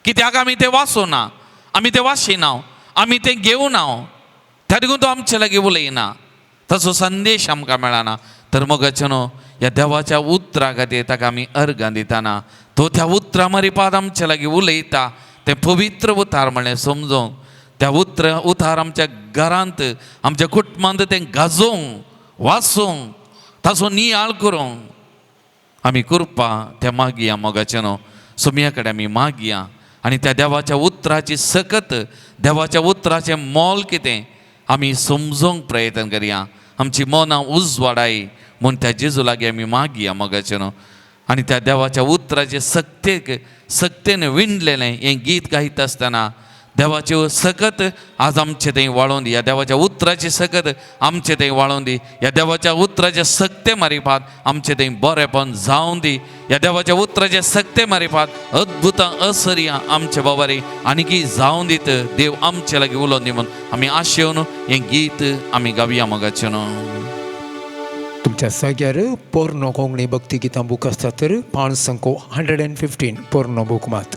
कित्याक आमी तें वाचूना, आमी तें वाचिना, आमी तें घेवना, त्या देखून तो आमच्या लागीं उलयना, ताचो संदेश आमकां मेळना. तर मोगाचें न्हू ह्या देवाच्या उतरा खातीर ताका आमी अर्गां दितना तो त्या उतरां मारिपात आमच्या लागीं उलयता. तें पवित्र उतार म्हणलें समजूंक, त्या उतार आमच्या घरांत आमच्या कुटुंबांत तें गाजोवंक, वाचूंक, ताचो नियाळ करूंक आमी कृपा त्या मागया मोगाचें न्हू. सोमया कडेन आमी मागया आनी त्या देवाच्या उतराची सकत, देवाच्या उतराचें मोल कितें आमी समजूंक प्रयत्न करया. आमची मनां उजवाडाय म्हूण त्या जेजू लागीं आमी मागया मोगाचें न्हू. आनी त्या देवाच्या उतराचे सक्तेक सक्तेन विणलेलें हें गीत गायता आसतना देवाच्यो सकत आज आमचे थंय वाळोवन दी, ह्या देवाच्या उतराची सकत आमचे थंय वाळोवन दी, ह्या देवाच्या उतराचे सक्ते मारिपात आमचे थंय बरेंपण जावन दी, ह्या देवाच्या उतराचे सक्ते मारिपात अद्भुतां असर्यां आमचे बाबारी आनीकी जावन दीत. देव आमचे लागीं उलोवन दी म्हूण आमी आशेवन हें गीत आमी गावया मोगाचें न्हू. तुमच्या जाग्यार पोरनो कोंकणी भक्ती गितां बूक आसता तर 5 115 पोरनो बूक मात.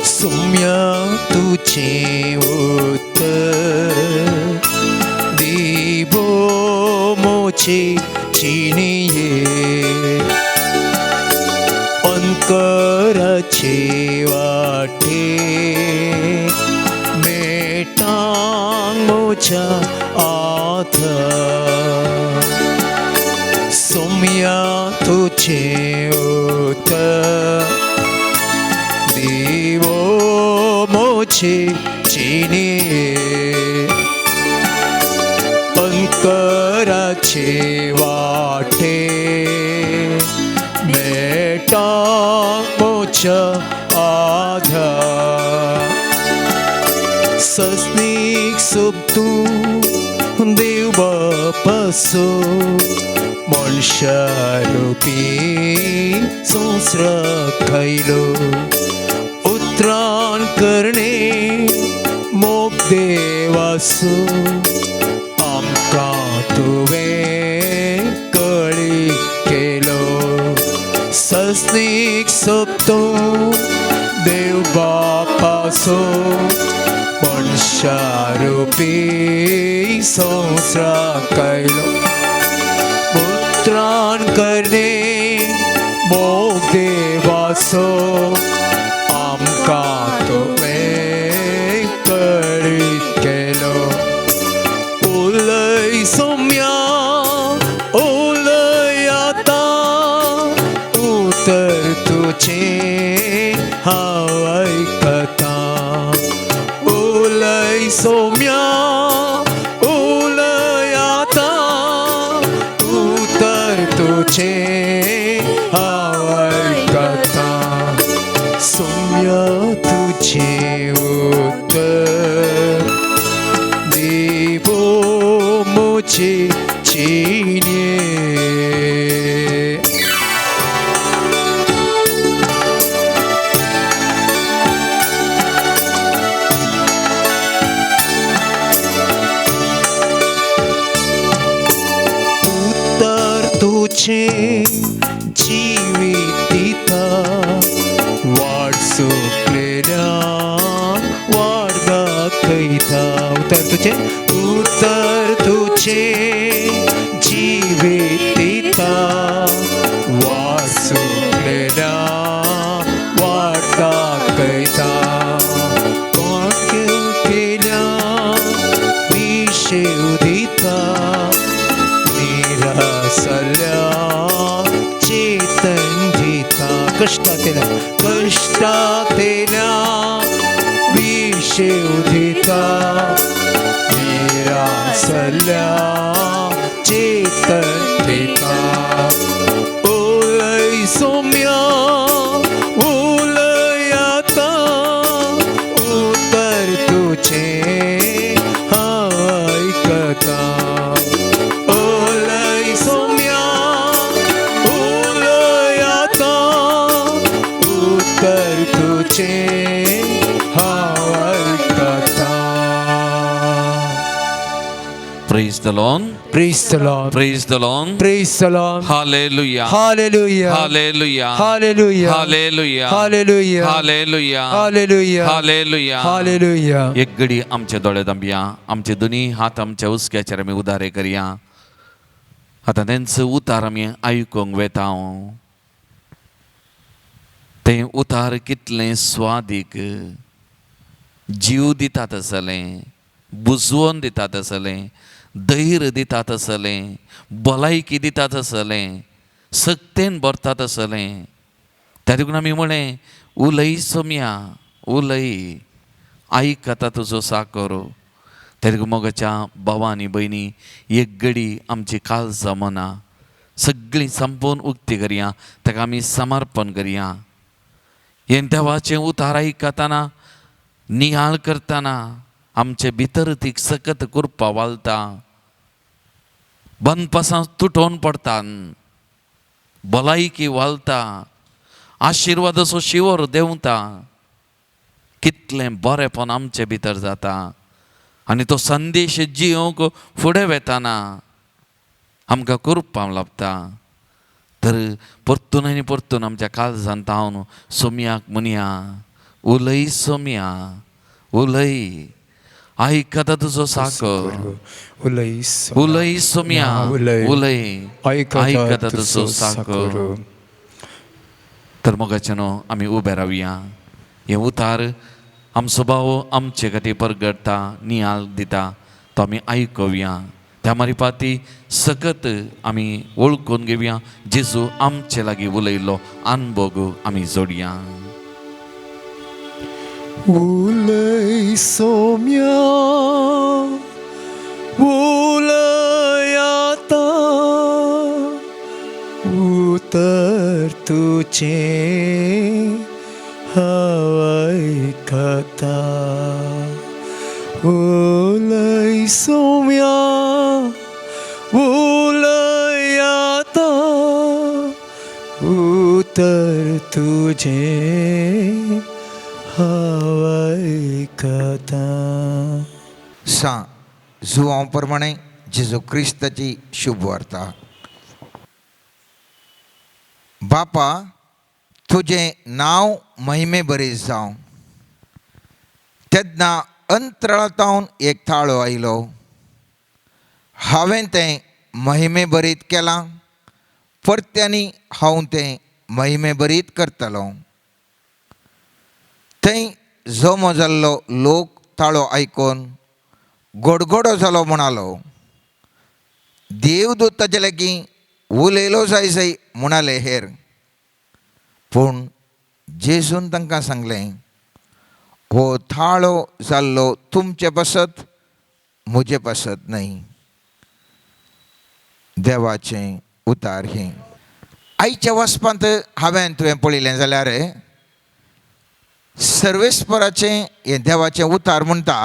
सुम्या तुझे उतर दिवो मोचे चिनिये, अंतराचे वाटे मेटांग मोच्या आथा. सुम्या तुझे उतर दिवो मोचे चिनिये, अंतराचे वाटे मेटांग मोच्या आधार. सस्नीक सोबतू देव बापासो मनशारुपी संवसाराक आयलो, उतरान करणे मोग देवासो आमकां तुवें कळी केलो. सस्नीक सोबतो देव बापासो मनशारुपी संवसाराक आयलो, उतरान त्राण करणे मोग देवाचो आमकां तुवें कळीत केलो. उलय सोम्या उलय आतां उतर तुजें हांव आयकतां. उलय सोम्या उलय आतां उतर तुजें हांव आयकतां. सोम्या तुजें उतर देवो म्हजे जिणे. उतर तुजें जिवीत दिता वाट चुकलेल्या वाट दाखयता. उतर तुजें उतर तुजें जिवीत दिता वाट चुकलेल्या वाट दाखयता. वाक्य केल्या विशेव दिता निरासल्या चेतन दिता. कश्टांतल्या कश्टांतल्या विशेव दिता निरासल्या चेतन दिता. उलय सोम्या उलय आतां उतर तुजें हांव आयकतां. उलय सोम्या उलय आतां उतर तुजें हांव आयकतां. Praise the Lord. Praise the Lord. Praise the Lord. Praise the Lord. Hallelujah. Hallelujah. Hallelujah. Hallelujah. Hallelujah. Hallelujah. Hallelujah. Hallelujah. Hallelujah. Hallelujah. एक घडी आमचे दोळे दामया, आमचे दोनी हात आमच्या हुस्क्याचेर आमी उदारे करया. आतां तेंचो उतार आमी आयकूंक वेता. तें उतार कितलें स्वादीक, जीव दितात आसलें, बुजवोन दितात आसलें, धैर्य दितात आसलें, भलायकी दितात आसलें, सक्तेन भरतात आसलें. त्या देखून आमी म्हळें उलय सोम्या उलय, आयकता तुजो साकर. त्या देखून मोगाच्या भावा आनी भयणी एक घडी आमची काळजां मनां सगळीं संपोवन उक्ती करया, ताका आमी समर्पण करया. हें देवाचें उतार आयकतना नियाळ करतना आमचे भितर ती सकत कुरपा वालता, बनपासां तुटोवन पडटा, भलायकी वालता, आशिर्वादाचो शिंवर देंवता. कितलें बरेंपण आमचे भितर जाता आनी तो संदेश जियोंक फुडें वेताना आमकां कुरपां लाबता. तर परतून आनी परतून आमच्या काळजांत तावन सोम्याक म्हणया, उलय सोम्या उलय, आयकता तुजो साकर. उलय सोम्या उलय सोम्या उलय उलय, आयकता आयकता तुजो तुजो साकर. साकर. तर मोगाचे न्हू आमी उबे रावया. हे उतार आमचो भाव आमचे खातीर परगटता, नियाळ दिता, तो आमी आयकुया. त्या मारिपाती सकत आमी वळखून घेवया जेजू आमचे लागीं उलयल्लो अनभोग आमी जोडया. उलय सोम्या उलय आतां उतर तुजें हांव आयकतां. उलय सोम्या उलय आतां उतर तुजें हांव आयकतां. सां जुवांव प्रमाणे जेजू क्रिस्ताची शुभ वार्ता. बापा तुजें नांव महिमे बरें जावं. तेन्ना अंतराळांत एक ताळो आयलो, हांवें तें महिमे बरीत केलां परत्यांनी हांव तें महिमे बरीत करतलो. थंय जमो जाल्लो लोक ताळो आयकून गोडगोडो जालो म्हणालो, देवदूत ताजे लागीं उलयलो जाय जाय म्हणाले हेर. पूण जेजून तांकां सांगलें, हो थाळो जाल्लो तुमचे पासत, म्हजे पासत न्हय. देवाचें उतार हें. आयच्या वचपांत हांवें तुवें पळयलें जाल्यार सर्वेस्पराचें हें देवाचें उतार म्हणटा,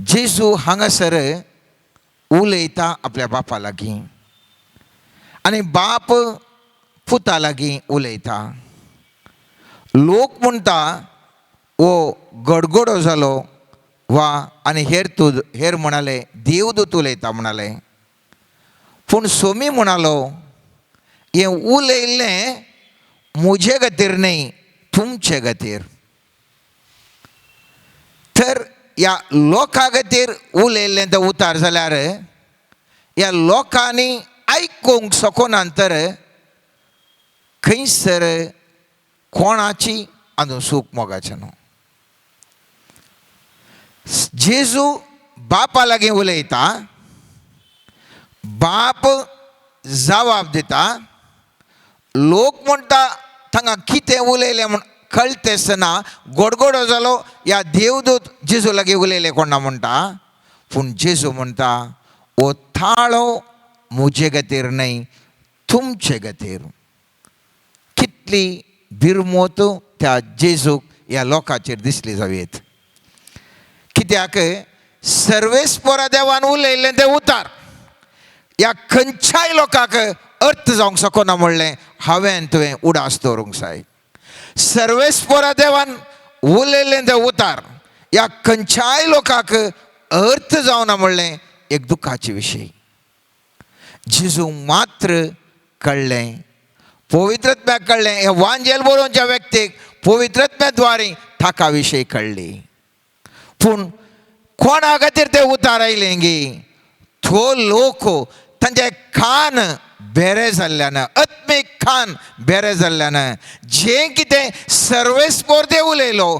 जेजू हांगासर उलयता आपल्या बापा लागीं आनी बाप पुता लागीं उलयता. लोक म्हणटा हो गडगडो जालो वा आनी हेर तूं हेर म्हणाले देवदूत उलयता म्हणाले. पूण सोमी म्हणालो, हें उलयल्लें म्हजे खातीर न्हय, तुमचे खातीर. तर ह्या लोकां खातीर उलयल्लें तें उतार जाल्यार ह्या लोकांनी आयकूंक शकना तर खंयसर कोणाची आनी सूख मोगाचें न्हू. जेजू बापा लागीं उलयता, बाप जवाब दिता. लोक म्हणटा तांकां कितें उलयलें म्हूण कळटा आसतना गोडगोडो जालो ह्या देवदूत जेजू लागीं उलयलें कोणा म्हणटा. पूण जेजू म्हणटा, हो थाळो म्हजे खातीर न्हय, तुमचे खातीर. कितली बिरमोत त्या जेजूक ह्या लोकांचेर दिसली जावयेत. कित्याक सर्वेस्परा देवान उलयल्लें तें उतार ह्या खंयच्याय लोकांक अर्थ जावंक शकना म्हणलें हांवें तुवें उडास दवरूंक जाय. सर्वेस्परा देवान उलयल्लें तें उतार ह्या खंयच्याय लोकांक अर्थ जावना म्हणलें एक दुख्खाचे विशय. जेजू मात्र कळ्ळें, पवित्रत्म्याक कळ्ळें, हे वांजेल बरोवच्या व्यक्तीक पवित्रत्म्या द्वारे ताका विशय कळ्ळी. पूण कोणा खातीर ते उतार आयलें गी, तो लोक तांचे कान बेरे जाल्ल्यान, आत्मीक कान बेरे जाल्ल्यान जें कितें सर्वेस्पोर ते उलयलो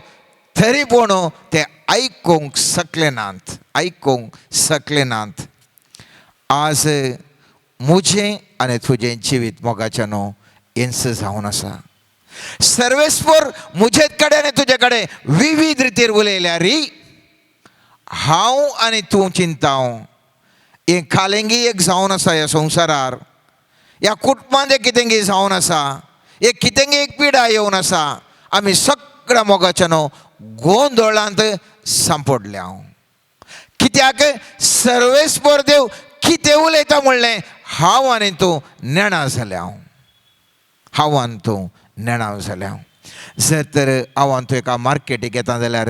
तरी पूण ते आयकूंक शकले नात, आयकूंक शकले नात. आज म्हजें आनी तुजें जिवीत मोगाचें न्हू हेंच जावन आसा. सर्वेस्पोर म्हजे कडेन आनी तुजे कडेन विविध रितीर उलयल्यार हांव आनी तूं चिंता हें खालेंगी एक जावन आसा ह्या संवसारार, ह्या कुटुंबांत एक कितेंगी जावन आसा, एक कितेंगी एक पिडा येवन आसा. आमी सगळ्या मोगाच्या न्हू गोंदळांत सांपडल्या. कित्याक सर्वेस्पोर देव कितें उलयता म्हणलें हांव आनी तूं नेणा जाल्या, हांव आनी तूं नेणा जाल्या. जर तर हांव आनी तूं एका मार्केटीक येता जाल्यार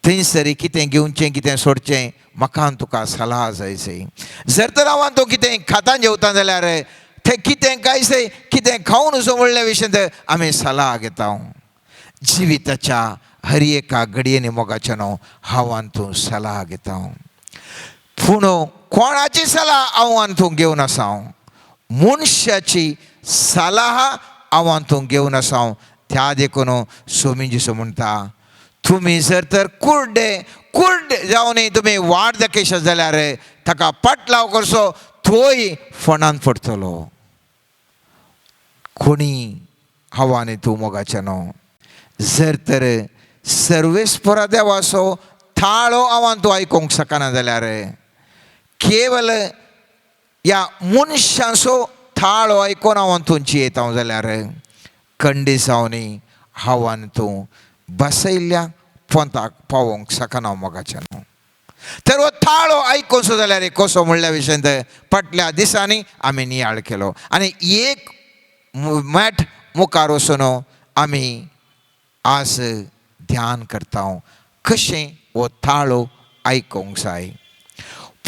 थंयसर कितें घेवचें कितें सोडचें म्हाका आनी तुका सलाह जाय जाय. जर तर हांव आनी तूं कितें खाता जेवता जाल्यार थंय कितें काय जाय कितें खावन असो म्हणल्या विशयांत आमी सलाह घेता. जिविताच्या हर एका घडयेनी मोगाच्या न्हू हांव आनी तूं सलाह घेता. पूण कोणाची सलाह हांव आनी तूं घेवन आसा, मनशाची सलाह हांव आनी तूं घेवन आसा. त्या देखून सोमी जेजू म्हणटा, तुमी जर तर कुर्डे कुर्डे जावनय तुमी वाट दाखयशात जाल्यार ताका पाटलाव करचो तोय फोंडान पडटलो. कोणी हांव आनी तूं मोगाचें न्हू जर तर सर्वेस्परा देवाचो थाळो हांव आनी तूं आयकूंक शकना जाल्यार केवल ह्या मनशांचो थाळो आयकून हांव आनी तूं जियेता जाल्यार कंडी जावनी हांव आनी तूं बसयल्ल्या पोंताक पावोवंक शकना मोगाचें न्हू. तर हो थाळो आयकोसो जाल्यार कसो म्हणल्या विशयांत फाटल्या दिसांनी आमी नियाळ केलो आनी एक मॅट मुखार वचून आमी आज ध्यान करता कशें हो थाळो आयकूंक जाय.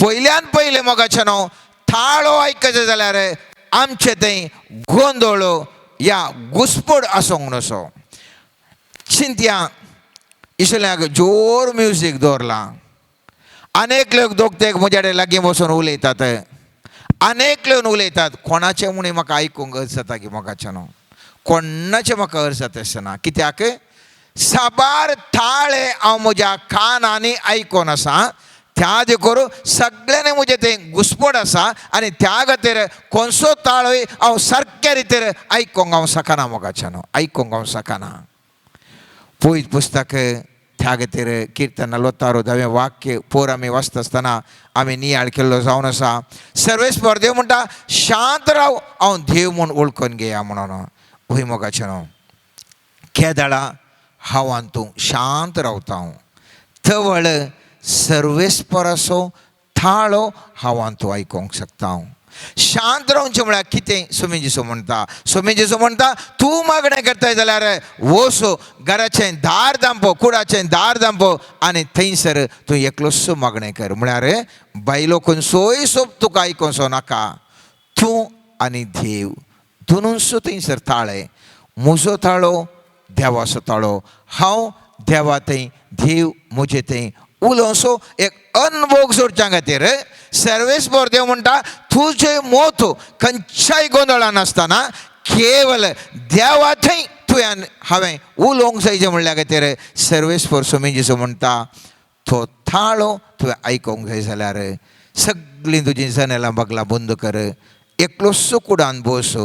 पयल्यान पयलें मोगाचें न्हू थाळो आयकचें जाल्यार आमचें थंय गोंदळ या घुसपड आसूंक नसो. चिंतया इसल्याक जोर म्युजीक दवरलां, अनेक लोक दोग ते म्हज्या कडेन लागीं बसून उलयतात, अनेक येवन उलयतात कोणाचें म्हूण म्हाका आयकूंक अर्ज जाता की मोगाचें न्हू कोणाचें म्हाका अर्ज जाता आसना कित्याक साबार थाळे हांव म्हज्या कानांनी आयकोन आसा त्या देखून सगळ्यांनी म्हजें तें घुसपट आसा आनी त्या खातीर कोणसो ताळोय हांव सारक्या रितीर आयकोंक हांव शकना मोगाचें न्हू आयकोंक हांव शकना. पयत पुस्तक त्या खातीर किर्तन नलवत्तारो धवें वाक्य पोर आमी वाचता आसतना आमी नियाळ केल्लो जावन आसा. सर्वेस्पर देव म्हणटा शांत राव हांव देव म्हूण वळखून घेया म्हणून. हय मोगाचें न्हू केदळा हांव तूं शांत रावता हांव तवळ सर्वेस्पराचो थाळो हांव तूं आयकोंक शकता हांव. शांत रावचें म्हळ्यार कितें सोमी जेजू म्हणटा सोमी जेजू म्हणटा तूं मागणें करताय जाल्यार वोसो घराचें दार दांपो कुडाचें दार दांपो आनी थंयसर तूं एकलोसो मागणें कर म्हळ्यार बायलो खंयसोय सोब तुका आयकोसो नाका तूं आनी देव दोनूसो थंयसर ताळे म्हजो ताळो देवाचो ताळो हांव देवा थंय देव म्हजे थंय उलोवसो एक अनभोग जोडच्या खातीर सर्वेस्पर देव म्हणटा तुजें मोत खंयच्याय गोंदळान आसतना केवल देवा थंय तुवें हांवें उलोवंक जाय म्हणल्या खातीर सर्वेस्पर सोमी जेजू म्हणटा तो थाळो तुवें आयकोंक जाय जाल्यार सगळीं तुजीं जनेलां बगलां बंद कर एकलोसो कुडान बस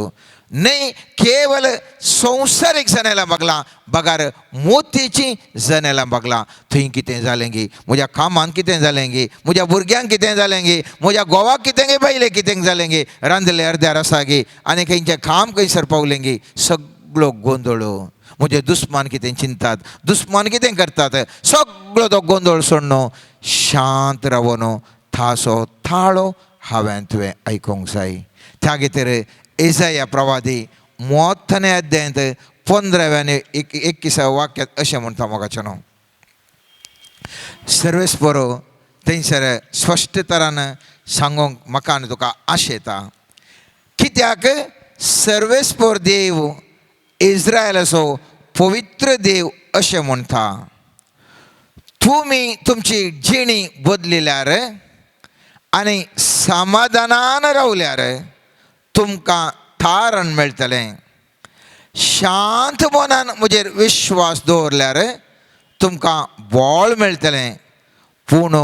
न्हय केवल संवसारीक जनेलां बगलां बगार मोतीचीं जनेलां बगलां थंय कितें जालें गी म्हज्या कामांत कितें जालें गी म्हज्या भुरग्यांक कितें जालें गी म्हज्या घोवाक कितें गी बायलेक कितें जालें गी रांदले अर्द्यार आसा गी आनी खंयचें काम खंयसर पावलें गी सगळो गोंदळ म्हजे दुस्मान कितें चिंतात दुस्मान कितें करतात सगळो तो गोंदळ सोडून शांत रावन थासो थाळो हांवें तुवें आयकोंक जाय. त्या खातीर एजाया प्रवादी मोठ्याने अध्यायांत 15व्या आनी 21व्या वाक्यांत अशें म्हणटा मोगाचें न्हू सर्वेस्पर थंयसर स्पश्ट तरान सांगूंक म्हाका आनी तुका आशा येता कित्याक सर्वेस्पर देव इस्रायलाचो पवित्र देव अशें म्हणटा तुमी तुमची जिणी बदलिल्यार आनी समाधानान रावल्यार तुमकां थारण मेळटलें शांत मनान म्हजेर विश्वास दवरल्यार तुमकां बळ मेळटलें पूण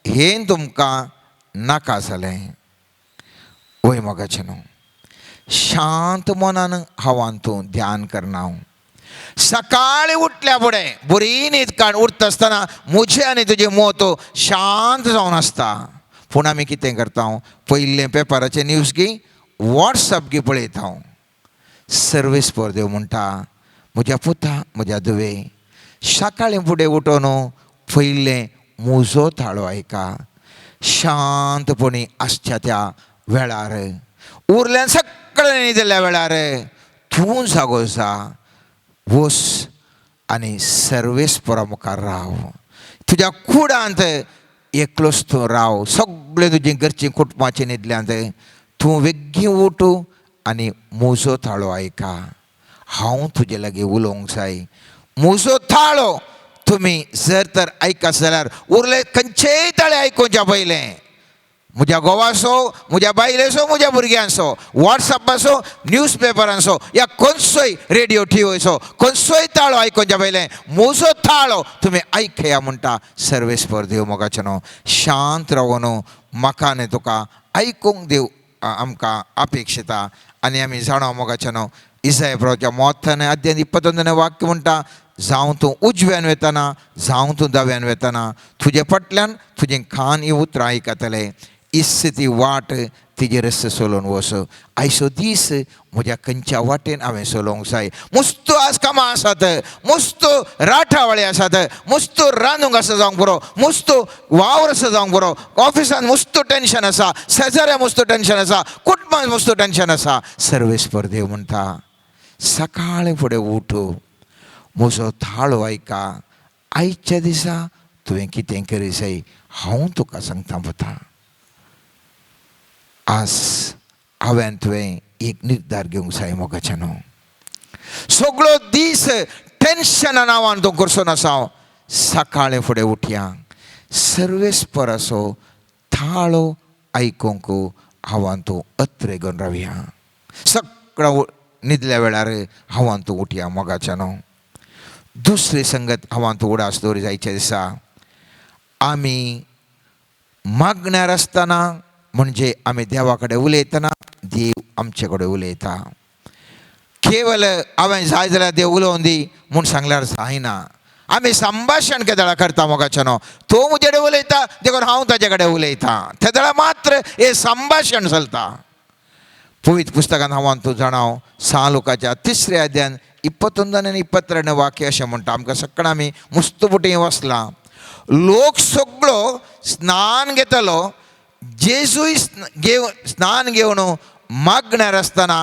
हें तुमकां नाका जालें. वय मोगाचें न्हू शांत मनान हांव तूं ध्यान करना हांव सकाळी उठल्या फुडें बरी न्हीद काड उरता आसतना म्हजें आनी तुजें मोत शांत जावन आसता. पूण आमी कितें करता पयलें पेपराचें न्यूज गी वॉट्सएप गी पळयता हांव. सर्वेस्पर देव म्हणटा म्हज्या पुता म्हज्या धुवे सकाळीं फुडें उठोन पयलें म्हजो थाळो आयका शांतपणी आसच्या त्या वेळार उरल्यान सगळें न्हिदिल्ल्या वेळार तूं जागो जा वस आनी सर्वेस्परा मुखार राव तुज्या कुडांत एकलोच तूं राव सगळें तुजीं घरचीं कुटुंबाचीं न्हिदल्यांत तूं वेगीं उठ आनी म्हजो थाळो आयका हांव तुजे लागीं उलोवंक जाय म्हजो थाळो तुमी जर तर आयकत जाल्यार उरले खंयचेय ताळे आयकुच्या पयलें म्हज्या घोवाचो म्हज्या बायलेचो म्हज्या भुरग्यांचो वॉट्सएपाचो न्यूज पेपरांचो या खंयचोय रेडियो टिवीचो खंयचोय ताळो आयकुच्या पयलें म्हजो ताळो तुमी आयकया म्हणटा सर्वेस्पर देव मोगाचें न्हू शांत रावन म्हाका आनी तुका आयकूंक देव आमकां अपेक्षिता आनी आमी जाणा मोगाचें न्हू इसाय प्रभुच्या मोठाने अध्याय 21 वाक्य म्हणटा जावं तूं उजव्यान वेतना जावं तूं दाव्यान वेतना तुजे फाटल्यान तुजें कान ही उतरां आयकतले इस ती वाट तिजे रस्ते चलोवन वस आयचो दीस म्हज्या खंयच्या वाटेन हांवें चलोवंक जाय. मुस्तो आज कामां आसात मुस्तो राठावळी आसात मुस्तो रांदूंक आसा जावंक बरो मुस्तो वावर आसा जावंक बरो ऑफिसान मुस्तो टेंशन आसा शेजाऱ्या मुस्तो टेंशन आसा कुटुंबान मुस्तो टेंशन आसा. सर्वेस्पर देव म्हणटा सकाळीं फुडें उठ म्हजो थाळो आयका आयच्या दिसा तुवें कितें करी जाय हांव तुका सांगता पुता. आज हांवें तुवें एक निर्धार घेवंक जाय मोगाचें न्हू सगळो दीस टेंशना नांवान तूं करचो नासा हांव सकाळीं फुडें उठया सर्वेस्पराचो थाळो आयकूंक हांव तूं अत्रे घेवन रावया. सगळो न्हिदल्या वेळार हांव तूं उठया मोगाच्यानो. दुसरी संगत हांव तूं उडास दवरी जायचे दिसा आमी मागण्यार आसतना म्हणजे आमी देवा कडेन उलयतना देव आमचे कडेन उलयता. केवल हांवें जाय जाल्यार देव उलोवन दी म्हूण सांगल्यार जायना. आमी संभाशण केदळा करता मोगाच्यानो. तो म्हजे कडेन उलयता देखून हांव ताजे कडेन उलयता. तेदळा मात्र हें संभाशण चलता. पवित्र पुस्तकान हांव तूं जाणाव सालुकाच्या तिसऱ्या अध्यान 21 आनी 22 वाक्य अशें म्हणटा. आमकां सगळ्यां आमी मुस्तपुटी वसलां. लोक सगळो स्नान घेतलो, जेजूय स्नान घेवन मागण्यार आसतना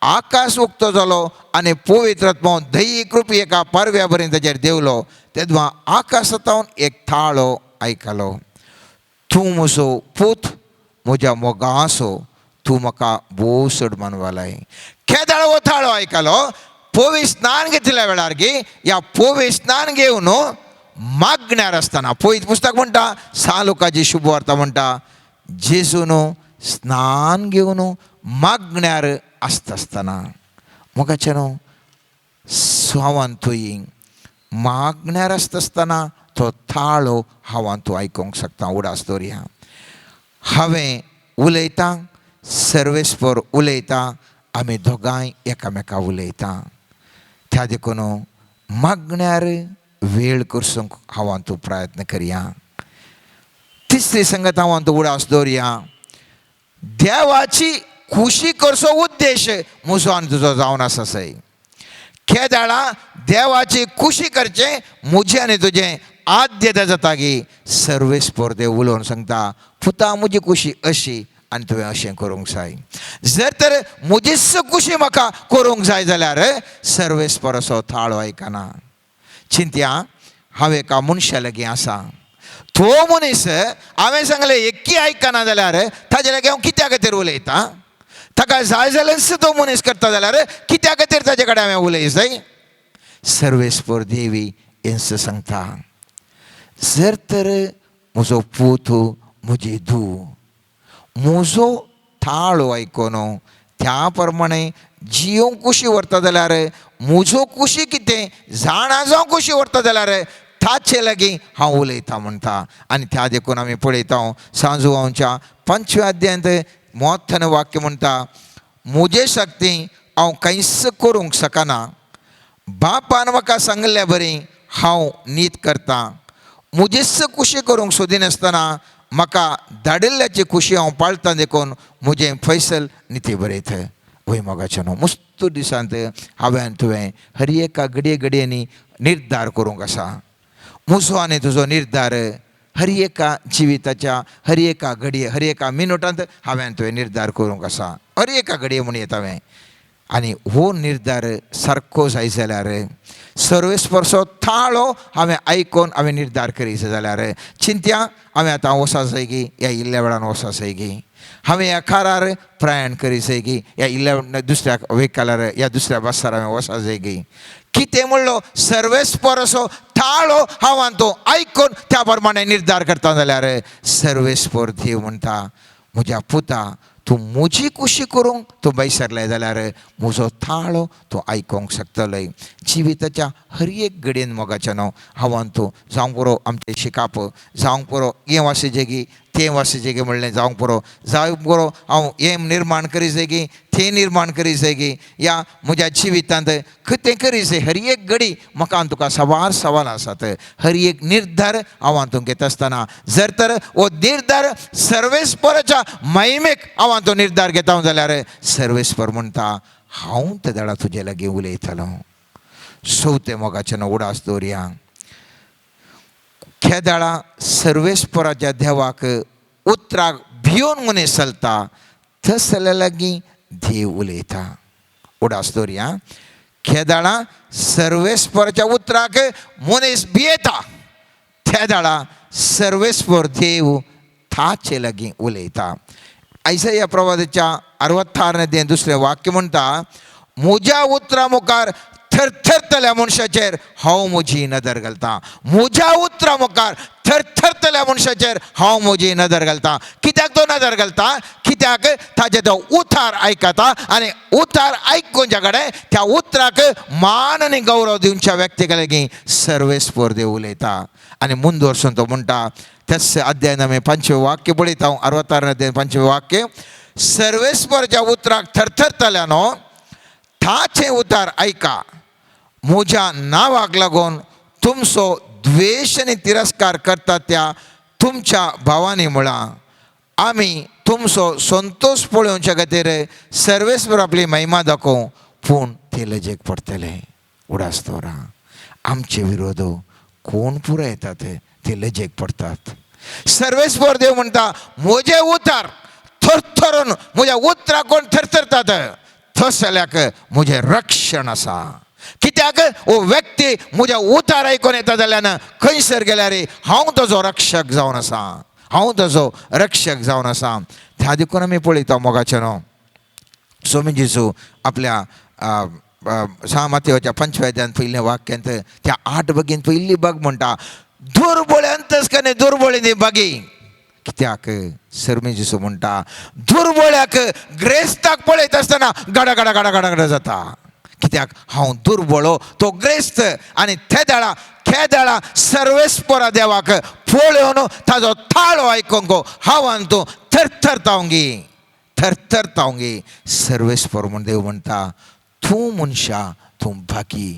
आकाश उक्तो जालो आनी पवित्र आत्मो दयी कृपी एका पारव्या बरें ताजेर देंवलो. तेन्ना आकाशांत एक थाळो आयकलो, तूं म्हजो पूत, म्हज्या मोगासो, तूं म्हाका भोव चड मानवलाय. केदाळ हो थाळो आयकलो? पोवी स्नान घेतल्या वेळार गी ह्या पोवी स्नान घेवन मागण्यार आसतना. पवित्र पुस्तक म्हणटा, सालुकाची शुभवार्ता म्हणटा, जेजून स्नान घेवन मागण्यार आसता आसतना मोगाचें न्हू हांवान तुय मागण्यार आसता आसतना तो थाळो हांवान तूं आयकूंक शकता. उडास दवरया. हांवें उलयता, सर्वेस्पर उलयता, आमी दोगांय एकामेका उलयता. त्या देखून मागण्यार वेळ करसूंक हांवान तूं प्रयत्न करया. तिसरी संगत हांवान तूं उडास दवरया. देवाची खुशी करचो उद्देश म्हजो आनी तुजो जावन आसा सय. केदाळा देवाची खुशी करचें म्हजें आनी तुजें आद्यता जाता की सर्वेस्पर देव उलोवन सांगता, पुता म्हजी खुशी अशी आनी तुवें अशें करूंक जाय. जर तर म्हजीच खुशी म्हाका करूंक जाय जाल्यार सर्वेस्पर असो थाळो आयकना. चिंत्या हांव एका मनशा लागीं आसा, तो मनीस हांवें सांगलें एक्की आयकना जाल्यार ताजे लागीं हांव कित्या खातीर उलयतां? ताका जाय जाल्यारच तो मनीस करता जाल्यार कित्या खातीर ताजे कडेन हांवें उलय जाय? सर्वेस्पर देवी हेंच सांगता, जर तर म्हजो पूत म्हजी धूव म्हजो थाळो आयकून त्या प्रमाणे जियोंक कुशी व्हरता जाल्यार म्हजो कुशी कितें जाणा जावं कुशी व्हरता जाल्यार ताचे लागीं हांव उलयतां म्हणटा. आनी त्या देखून आमी पळयता सांजुवांच्या 5व्या अध्यायांत मोठ्यान वाक्य म्हणटा, म्हजे शक्ती हांव कांयच करूंक शकना, बापान म्हाका सांगल्या बरी हांव नीत करतां. म्हजीच खुशी करूंक सोदिनासतना म्हाका धाडिल्ल्याची खुशी हांव पाळटां देखून म्हजें फैसल निती बरयत. वय मोगाचें न्हू मस्त दिसांत हांवें तुवें हर एका घडये घडयांनी निर्धार करूंक आसा. म्हजो आनी तुजो निर्धार हर एका जिविताच्या हर एका घडये हर एका मिनुटांत हांवें तुवें निर्धार करूंक आसा. हर एका घडये म्हूण येता हांवें. आनी हो निर्धार सारको जाय जाल्यार सर्वेस्पर्सो थाळो हांवें आयकून हांवें निर्धार करीत जाल्यार चिंत्या हांवें आतां वसा जाय गी ह्या इल्ल्या वेळान वसा जाय गी, हांवें ह्या कारार प्रयाण करी जाय गी, ह्या इल्ल्या दुसऱ्या व्हेकलार ह्या दुसऱ्या बसार हांवें वसा जाय गी. कितें म्हणलो सर्वेस्पर असो थाळो हांव तो आयकून त्या प्रमाणे निर्धार करता जाल्यार सर्वेस्पर देव म्हणटा, म्हज्या पुता तूं म्हजी खुशी करूंक तूं बैसरलें जाल्यार म्हजो थाळो तूं आयकूंक शकतलोय. जिविताच्या हर एक घडयेन मोगाचें न्हू हांवान तूं जावंक पुरो आमचें शिकाप जावंक पुरो, हें वासिजेगी तें वासिजेगी म्हणलें जावंक पुरो, जावंक पुरो हांव हें निर्माण करी जायगी तें निर्माण करी जायगी, ह्या म्हज्या जिवितांत कितें करी जाय. हर एक घडी म्हाका आनी तुका सवार सवाल आसात. हर एक निर्धार हांव तूं घेता आसतना जर तर हो निर्धार सर्वेस्पराच्या महिमेक हांव तो निर्धार घेता जाल्यार सर्वेस्पर म्हणटा, हांव ते दाडा तुजे लागीं उलयतलो. चवथें मोगाचें उडास दवरया. केदाळा सर्वेस्पराच्या देवाक उतराक भियोन मनीस चलता तसल्या लागीं देव उलयता. उडास दवरया. केदाळा सर्वेस्पराच्या उतराक मनीस भियेता तेदाळा सर्वेस्पर देव ताचे लागीं उलयता. आयजया प्रवादाच्या 66 दुसरें वाक्य म्हणटा, म्हज्या उतरा मुखार थरथरतल्या मनशाचेर हांव म्हजी नदर घालता. म्हज्या उतरां मुखार थरथरतल्या मनशाचेर हांव म्हजी नदर घालता. कित्याक तो नदर घालता? कित्याक ताजे तो उतार आयकता आनी उतार आयकुच्या कडेन त्या उतराक मान आनी गौरव दिवच्या व्यक्तीक लागीं सर्वेस्पर देव उलयता. आनी मुंदवर्सून तो म्हणटा, त्याच अध्यायान आमी पंचवे वाक्य पळयता हांव, 66 अध्याय पंचवे वाक्य, सर्वेस्परच्या उतराक थरथरतल्या न्हू ताचें उतार आयका, म्हज्या नांवाक लागून तुमचो द्वेश आनी तिरस्कार करता त्या तुमच्या भावांनी म्हळां, आमी तुमचो संतोश पळोवच्या खातीर सर्वेस्पर आपली महिमा दाखोवं, पूण ते लजेक पडटले. उडास दवरा, आमचे विरोध कोण पुरयतात ते लजेक पडटात. सर्वेस्पर देव म्हणटा, म्हजें उतार थरथरून, म्हज्या उतराक कोण थरथरतात थसल्याक म्हजें रक्षण आसा. कित्याक हो व्यक्ती म्हज्या उतार आयकून येता जाल्यार खंयसर गेल्यार हांव ताजो रक्षक जावन आसा, हांव ताजो रक्षक जावन आसा. त्या देखून आमी पळयता मोगाचें न्हू स्वामी जेजू आपल्या सामातेवाच्या पंचव्याध्यान पयल्या वाक्यांत त्या 8 बगीन पयली बाग म्हणटा, दुर्बळ अंतस्कने दुर्बळी बागी. कित्याक सर्मी जेजू म्हणटा, दुर्बळ्याक ग्रेस्ताक पळयत आसतना गडा गडा गडा गडा गडा जाता. कित्याक हांव दुर्बळो, तो ग्रेस्त. आनी तेदाळा खेदाळा सर्वेस्परा देवाक पळोवन ताजो ताळो आयकूंक हांवान तूं थरथरतावंगी, थरथरतावंगी. सर्वेस्पर म्हण देव म्हणटा, तूं मनशा, तूं भागी,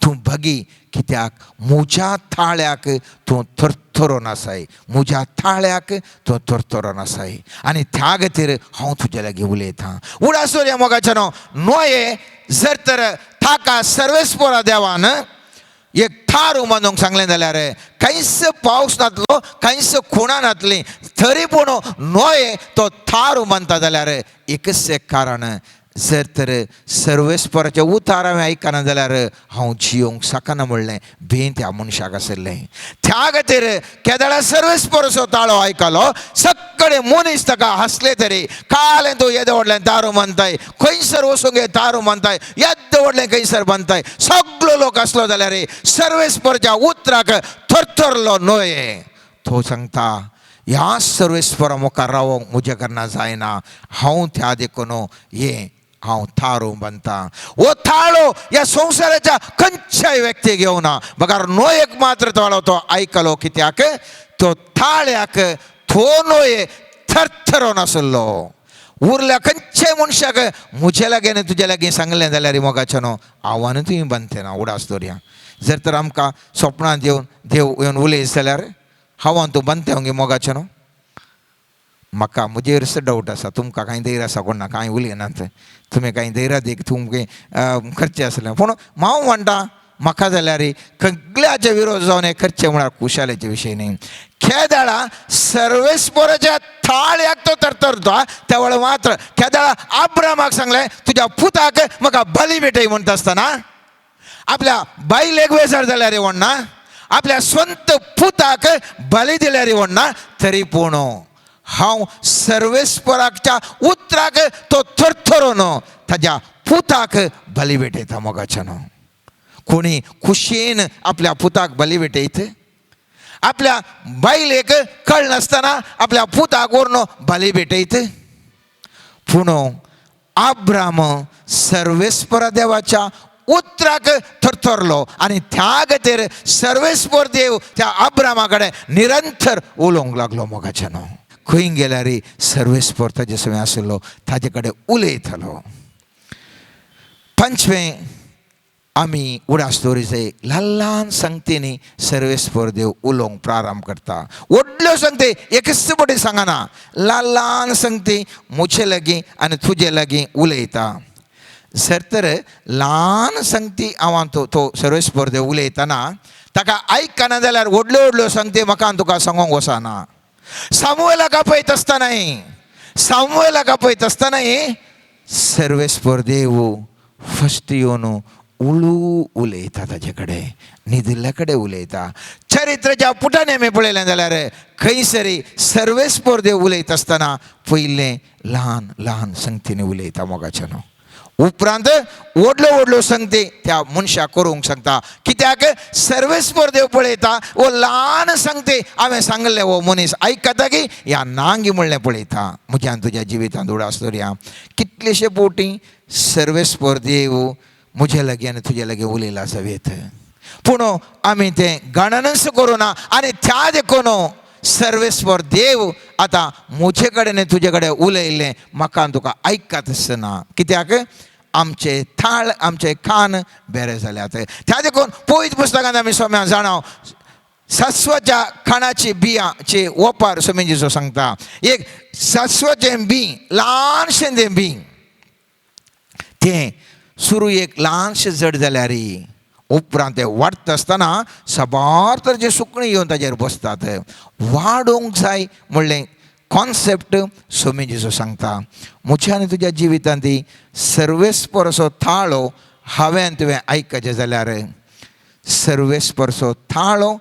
तूं भागी. कित्याक म्हज्या थाळ्याक तूं थरथरोन आसाय, म्हज्या थाळ्याक तूं थरथरोन आसाय आनी त्या खातीर हांव तुज्या लागीं उलयतां. उडासोर ह्या मोगाचें न्हू नोये जर तर ताका सर्वेस्परा देवान एक थार बांदूंक सांगलें जाल्यार कांयच पावस नातलो, कांयच खुणां नातली, तरी पूण नोये तो थार बांदता जाल्यार एकच एक कारण, जर तर सर्वेस्पराचें उतार हांवें आयकना जाल्यार हांव जियोंक शकना म्हणलें भंय त्या मनशाक आशिल्लें. त्या खातीर केदळा सर्वेस्पराचो ताळो आयकलो, सगळे मनीस ताका हांसले तरी, कालें तूं येदें व्हडलें दारू बांदताय, खंयसर वचूंक हे दारू बांदताय, येद्दें व्हडलें खंयसर बांदताय, सगळो लोक आसलो जाल्यार सर्वेस्पराच्या उतराक थरथरलो न्हय. तो सांगता, ह्या सर्वेस्परा मुखार रावोंक म्हज्या कडना जायना, हांव त्या देखून हें हांव थारो बांदता. हो थाळो ह्या संवसाराच्या खंयच्याय व्यक्तीक येवना, बगर न्हय एक मात्र ताळो तो आयकलो. कित्याक तो थाळ्याक तो न्हय थरथरोन आसलो. उरल्या खंयच्याय मनशाक म्हजे लागीं आनी तुजे लागीं सांगलें जाल्यार मोगाचें न्हू आव्हान तुवें बांदते ना. उडास दवरया, जर तर आमकां स्वप्नांत येवन देव येवन उलयत जाल्यार हांव तूं बांदते गे मोगाचें न्हू. म्हाका म्हजेर डावट आसा, तुमकां कांय धैर्य आसा कोण ना, कांय उलयनात तुमी, कांय धैर्य देख तुमगे खर्चे आसले. पूण हांव म्हणटा, म्हाका जाल्यार सगळ्याचे विरोध जावन हे खर्चे म्हळ्यार खुशालेचे विशय न्ही. खेदाळा सर्वेस्पराच्या थाळ्याक तो तरतरता त्या वेळार मात्र खेदाळा आब्रामाक सांगलें, तुज्या पुताक म्हाका बली भेटय म्हणटा आसतना आपल्या बायलेक बेजार जाल्यार म्हणना, आपल्या स्वंत पुताक बली दिल्यार म्हणना, तरी पूण हांव सर्वेस्पराच्या उतराक तो थरथरोन ताज्या पुताक बली भेटयता. मोगाच्यान कोणी खुशयेन आपल्या पुताक बली भेटयत? आपल्या बायलेक कळनासतना आपल्या पुताक व्हरून बली भेटयत? पूण आब्राम सर्वेस्परा देवाच्या उतराक थरथरलो आनी त्या खातीर सर्वेस्पर देव त्या आब्रामा कडेन निरंतर उलोवंक लागलो. मोगाच्यान खंय गेल्यार सर्वेस्पर ताजे सवें आशिल्लो, ताजे कडेन उलयतालो. पंचवें आमी उडास दवरिजे, ल्हान ल्हान संगतींनी सर्वेस्पर देव उलोवंक प्रारंभ करता. व्हडल्यो संगती एकच फावटी सांगना, ल्हान ल्हान संगती म्हजे लागीं आनी तुजे लागीं उलयता. जर तर ल्हान संगती हांव तो सर्वेस्पर देव उलयतना ताका आयकना जाल्यार व्हडल्यो व्हडल्यो संगती म्हाका आनी तुका सांगूंक वचना. सामुएलाक आपयत आसतनाय, सामुएलाक आपयत आसतनाय सर्वेस्पर देव फस्ट येवन उलू उलयता, ताजे कडेन न्हिदिल्ल्या कडेन उलयता. चरित्राच्या पुटांनी आमी पळयलें जाल्यार खंयसरी सर्वेस्पर देव उलयता आसतना पयलें ल्हान ल्हान संगतींनी उलयता. मोगाच्यान उपरांत व्हडल्यो व्हडल्यो संगती त्या मनशाक करूंक सांगता. कित्याक सर्वेस्पर देव पळयता वो ल्हान संगती हांवें सांगलें हो मनीस आयकता की ह्या नांगी म्हणलें पळयता. म्हज्यान तुज्या जिवितांत उडास दवरया कितलेशे बोटी सर्वेस्पर देव म्हजे लागीं आनी तुजे लागीं उलयला जावयेत, पूण आमी तें गणनच करूं ना. आनी त्या देखून सर्वेस्पर देव आतां म्हजे कडेन आनी तुजे कडेन उलयलें म्हाका आनी तुका आयकत आसना. कित्याक आमचे थाळ आमचे कान बेरे जाल्यात. त्या देखून पवित्र पुस्तकांत आमी सोम्या जाणा सस्वाच्या खाणाची बियांची ओपार स्वामी जेजू सांगता. एक सस्वाचें बी ल्हानशें तें बी तें सुरू एक ल्हानशें जड जाल्यार उपरांत तें वाडटा आसतना साबार तरेचे सुकणीं येवन ताजेर बसतात. वाडोवंक जाय म्हणलें कॉन्सेप्ट स्वामी जेजू सांगता. म्हज्या आनी तुज्या जिवितांत ती सर्वेस्पर असो थाळो हांवें तुवें आयकचें जाल्यार सर्वेस्परचो थाळो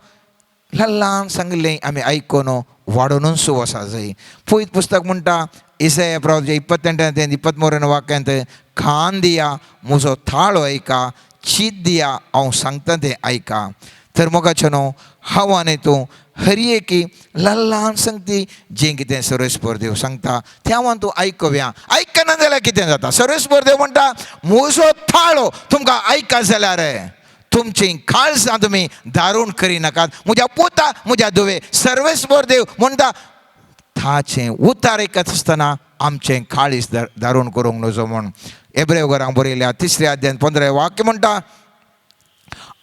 ल्हान ल्हान सांगिल्लें आमी आयकून वाडोवनूच वसा जाय. पवित्र पुस्तक म्हणटा इसाया प्रवाचे 28ನೇ 23ನೇ वाक्यांत कान दिया म्हजो थाळो आयका, चीत दिया हांव सांगता तें आयका. तर मोगाचें न्हू हांव आनी तूं हर एकी ल्हान ल्हान संगती जें कितें सर्वेस्पर देव सांगता तें हांव आनी तूं आयकुया. आयकना जाल्यार कितें जाता? सर्वेस्पर देव म्हणटा म्हजो थाळो तुमकां आयका जाल्यार तुमची काळजां तुमी दारूण करिनाकात. म्हज्या पुता म्हज्या धुवे सर्वेस्पर देव म्हणटा ताचें उतार आयकत आसतना आमचें काळीज दारूण करूंक नजो म्हूण. एब्रेव घरांक बरयल्या 3 अध्याय 15 वाक्य म्हणटा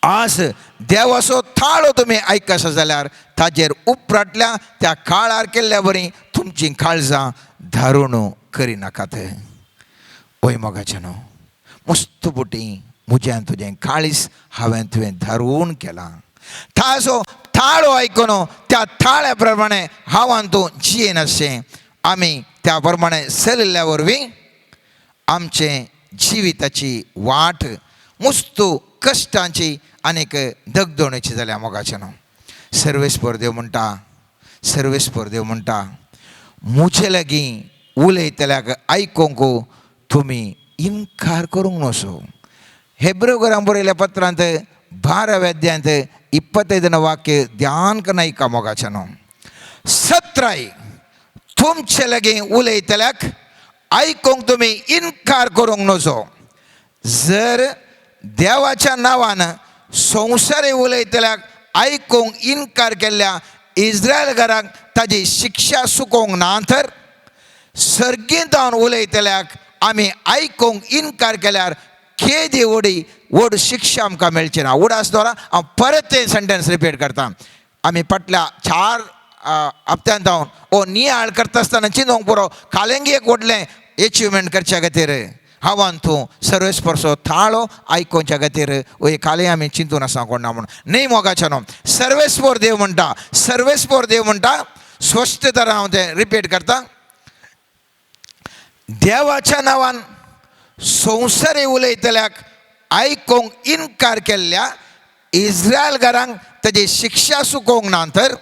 आज देवाचो थाळो तुमी आयकसा जाल्यार ताजेर उपरांतल्या त्या काळार केल्ल्या बरी तुमचीं काळजां दारूण करिनाकात. वय मोगाचें न्हू मस्त बोटी म्हजें आनी तुजें काळीज हांवें तुवें धारून केलां. ताजो थाळो आयकून त्या थाळ्या प्रमाणे हांव आनी तूं जियेनाशें आमी त्या प्रमाणे चलिल्ल्या वरवीं आमचें जिविताची वाट मुस्तू कश्टांची आनीक दगदोणेची जाल्या. मोगाचें न्हू सर्वेस्पर देव म्हणटा, सर्वेस्पर देव म्हणटा म्हजे लागीं उलयतल्याक आयकूंक तुमी इनकार करूंक नसो. हेब्रेव घरां बरयल्या पत्रांत 12व्या अध्यायांत 25 वाक्य ध्यान करून आयका मोगाचें न्हू. सत्राय तुमचे लागीं उलयतल्याक आयकूंक तुमी इनकार करूंक नजो. जर देवाच्या नांवान संवसारी उलयतल्याक आयकूंक इनकार केल्ल्या इस्रायल घराक ताजी शिक्षा चुकोवंक ना तर सर्गींत जावन उलयतल्याक आमी आयकूंक इनकार केल्यार केदी व्हडी व्हड शिक्षा आमकां मेळची ना. उडास दवरा हांव परत तें सेंटेन्स रिपीट करता. आमी फाटल्या 4 हप्त्यान जावन हो नियाळ करता आसतना चिंतूंक पुरो कालेंगी एक व्हडलें एचिवमेंट करच्या खातीर हांव आनी तूं सर्वेस्परचो थाळो आयकोवच्या खातीर वय कालें आमी चिंतून आसा कोण ना म्हूण न्ही. मोगाचें न्हू सर्वेस्पर देव म्हणटा, सर्वेस्पर देव म्हणटा स्पश्ट तर हांव तें रिपीट करता. देवाच्या नांवान संवसारी उलयतल्याक आयकूंक इनकार केल्ल्या इस्रायल घरांक ताजी शिक्षा चुकोवंक ना तर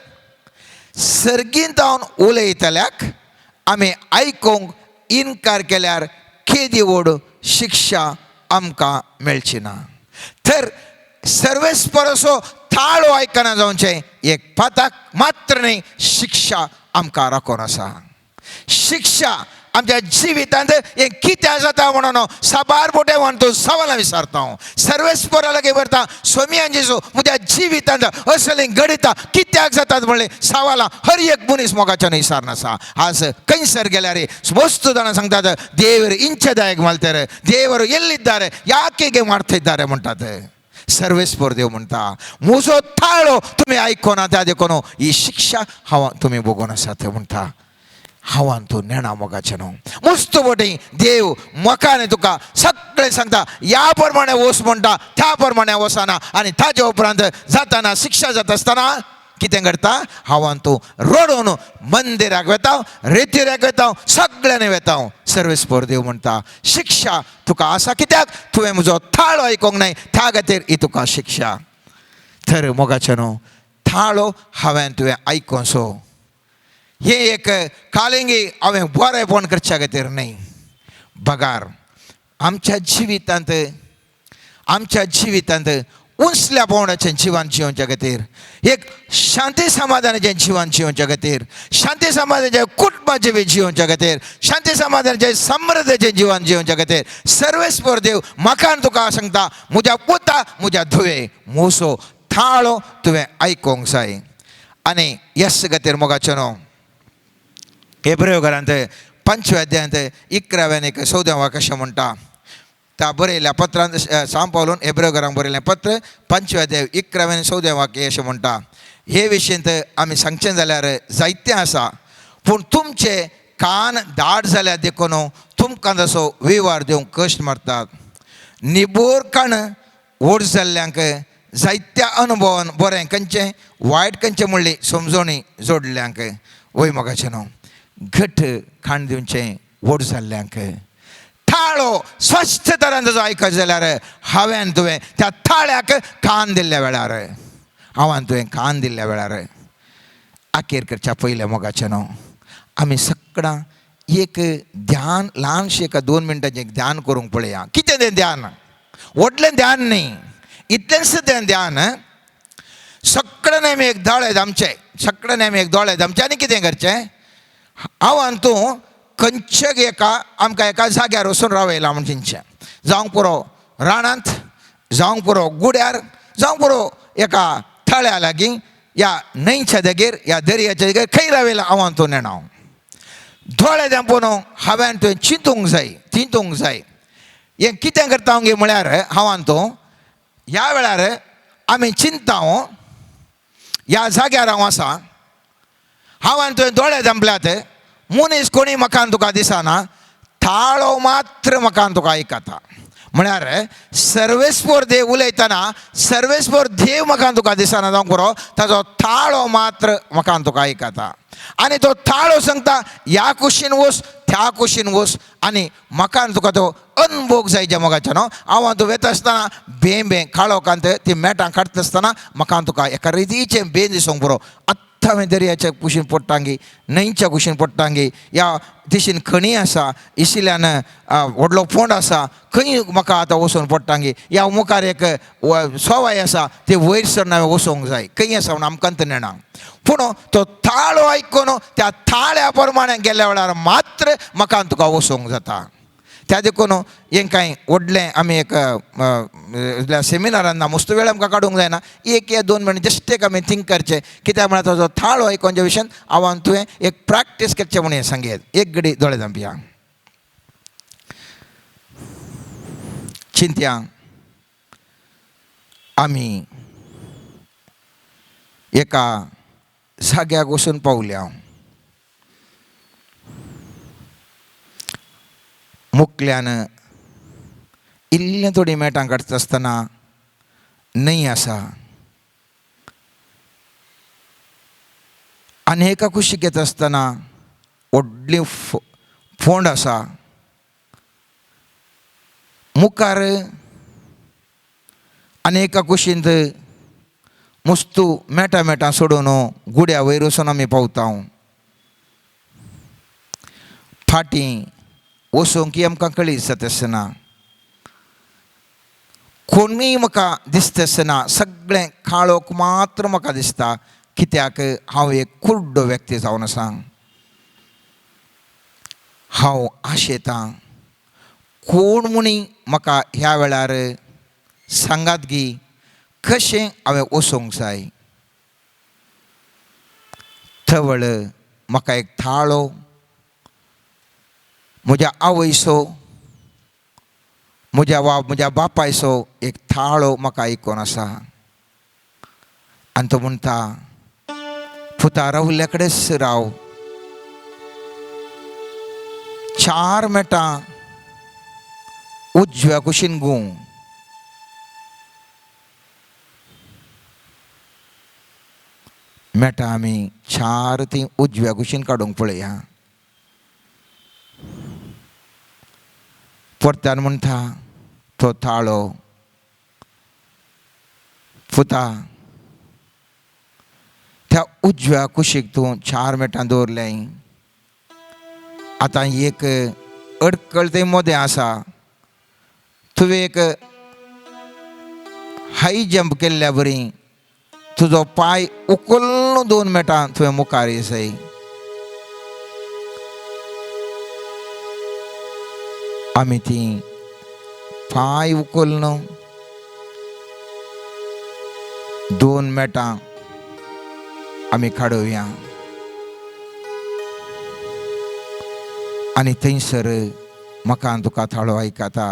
सर्गींत जावन उलयतल्याक आमी आयकूंक इनकार केल्यार केदी व्हड शिक्षा आमकां मेळची ना. तर सर्वेस्परचो थाळो आयकना जावचें एक पाताक मात्र न्ही शिक्षा आमकां राखून आसा. शिक्षा आमच्या जिवितांत हें कित्याक जाता म्हणून साबार बोटे म्हणून तूं सवालां विचारता. सर्वेस्परा लागीं व्हरता स्वामी जेजू म्हज्या जिवितांत असलें घडिता कित्याक जातात म्हणलें सवालां हर एक मनीस मोगाच्यान विचारना. आज खंयसर गेल्यार मस्त जाणां सांगतात ದೇವರು ಇಂಚದಾಯक ಮಾಡ್ತಾರೆ, ದೇವರು ಎಲ್ಲಿದ್ದಾರೆ, ಯಾಕೆ ಹೀಗೆ ಮಾಡ್ತಾ ಇದ್ದಾರೆ म्हणटात. सर्वेस्पर देव म्हणटा म्हजो थाळो तुमी आयकोना त्या देखून ही शिक्षा हांव तुमी भोगून आसात म्हणटा. हांव आनी तूं नेणा मोगाचें न्हू मस्त बोटी देव म्हाका आनी तुका सगळें सांगता ह्या प्रमाणे वच म्हणटा त्या प्रमाणे वचना आनी ताजे उपरांत जाताना शिक्षा जाता आसतना कितें करता हांव आनी तूं रडून मंदिराक वेता, रेतिराक वेता, सगळ्यांनी वेता. सर्वेस्पर देव म्हणटा शिक्षा तुका आसा कित्याक तुवें म्हजो थाळो आयकूंक नाय त्या खातीर ही तुका शिक्षा. तर मोगाचें न्हू थाळो हांवें तुवें आयकोसो हें एक कालिंगी हांवें बरेंपण करच्या खातीर न्हय बगार आमच्या जिवितांत, आमच्या जिवितांत उंचल्या पावंड्याचें जिवन जिवच्या खातीर, एक शांती समाधानाचें जीवन जिवच्या खातीर, शांती समाधानाचें कुटुंबाचें जिवच्या खातीर, शांती समाधानाचें समृद्धीचें जीवन जिवच्या खातीर सर्वेस्पर देव म्हाका आनी तुका सांगता, म्हज्या पुता म्हज्या धुवे मोसो थाळो तुवें आयकोंक जाय. आनी यस खातीर मोगाचें न्हू हेब्रेव घरांत 5व्या अध्यायांत 11व्या आनी 14व्या कशें म्हणटा, त्या बरयल्या पत्रांत सांव पावलून हेब्रेव घरांक बरयलें पत्र 5व्या अध्याय 11व्या आनी 14व्या वाक्य अशें म्हणटा, हे विशयंत आमी सांगचें जाल्यार जायतें आसा, पूण तुमचे कान दाट जाल्यार देखून तुमकां तसो विवार दिवंक कश्ट मारतात. निबोर काण व्हड जाल्ल्यांक जायत्या अनुभवान बरें खंयचें वायट खंयचें म्हणली समजोणी जोडल्यांक वय मोगाचें न्हू घट खाण दिवचें व्हड जाल्ल्यांक थाळो स्वस्थ तरान ताजो आयकत जाल्यार हांवें तुवें त्या थाळ्याक कान दिल्ल्या वेळार, हांवें तुवें कान दिल्ल्या वेळार आखेर करच्या पयल्या मोगाचें न्हू आमी सगळां एक ध्यान ल्हानशें एका 2 मिनटांचें एक ध्यान करूंक पळया. कितें तें ध्यान? व्हडलें ध्यान न्ही, इतलेंच तें ध्यान. सगळ्यांनी आमी एक दोळे धांपचे, सगळ्यांनी आमी एक दोळे धांपचे आनी कितें करचें, हांव आनी तूं खंयच्या एका आमकां एका जाग्यार वचून रावयला म्हूण चिंतचें, जावंक पुरो रानांत, जावंक पुरो गुड्यार, जावंक पुरो एका थळ्या लागीं, या न्हंयच्या देगेर, या दर्याच्या देगेर, खंय रावयला हांव आनी तूं नेणा. दोळे धांपून हांवें तुवें चिंतूंक जाय, चिंतूंक जाय. हें कितें करता गे म्हळ्यार हांव आनी तूं ह्या वेळार आमी चिंता, ह्या जाग्यार हांव आसा, हांव आनी तुवें दोळे धांपल्यात, मनीस कोणी म्हाका आनी तुका दिसना, थाळो मात्र म्हाका आनी तुका आयकता. म्हळ्यार सर्वेस्पर देव उलयतना सर्वेस्पर देव म्हाका आनी तुका दिसना जावंक पुरो, ताजो थाळो मात्र म्हाका आनी तुका आयकता. आनी तो थाळो सांगता ह्या कुशीन वच, त्या कुशीन वच, आनी म्हाका आनी तुका तो अनभोग जाय ज्या मोगाचो न्हू. हांव आनी तूं वेता आसतना बें बें काळोखांत ती मेटां काडटा आसतना म्हाका आनी तुका एका रितीचें बें दिसूंक पुरो. आत्तां हांवें दर्याच्या कुशीन पडटांगी, न्हंयच्या कुशीन पडटांगी, ह्या दिशीन खणी आसा, इशिल्यान व्हडलो फोंड आसा, खंय म्हाका आतां वचून पडटांगी, ह्या मुखार एक सवाय आसा, ते वयर सरन हांवें वचोंक जाय, खंय आसा म्हूण आमकां तर नेणा. पूण तो थाळो आयकून त्या थाळ्या प्रमाणे गेल्ल्या वेळार मात्र म्हाका तुका वचोंक जाता. त्या देखून हें कांय व्हडलें आमी एक सेमिनारान ना मस्त वेळ आमकां काडूंक जायना, 1 या 2 मिनट जस्ट एक आमी थिंक करचें. कित्याक म्हळ्यार ताजो थाळो आयकोनच्या विशयान हांव तुवें एक प्रॅक्टीस करचें म्हूण हें सांगें. एक घडी दोळे धांपया, चिंतया आमी एका जाग्याक वचून पावल्या, मुकल्यान इल्लें थोडीं मेटां काडटा आसतना न्हंय आसा आनी एका कुशीक येता आसतना व्हडली फोंड आसा, मुखार आनी एका कुशींत मुस्तू मेटां मेटां सोडून गुड्या वयर वचून आमी पावता. फाटीं वचूंक आमकां कळीत जाता आसतना, कोणूय म्हाका दिसता आसतना, सगळें काळोख मात्र म्हाका दिसता, कित्याक हांव एक कुड्डो व्यक्ती जावन आसा. हांव आशेतां कोण म्हणी म्हाका ह्या वेळार सांगात गी कशें हांवें वचोंक जाय. तवळ म्हाका एक थाळो म्हज्या आवयचो, म्हज्या वा म्हज्या बापायचो एक थाळो म्हाका आयकोन आसा आनी तो म्हणटा, पुता रावल्या कडेच राव, 4 मेटां उजव्या कुशीन गूं, मेटां आमी 4 ती उजव्या कुशीन काडूंक पळया. परत्यान म्हणटा तो थाळो, पुता त्या उजव्या कुशीक तूं 4 मेटां दवरलें, आतां एक अडकळ थंय मदें आसा, तुवें एक हाय जंप केल्ल्या बरी तुजो पांय उखल्लो 2 मिनटां तुवें मुखार येसय. आमी ती पांय उखल्लो 2 मिनटां आमी काडुया आनी थंयसर म्हाका तुका थाळो आयकता.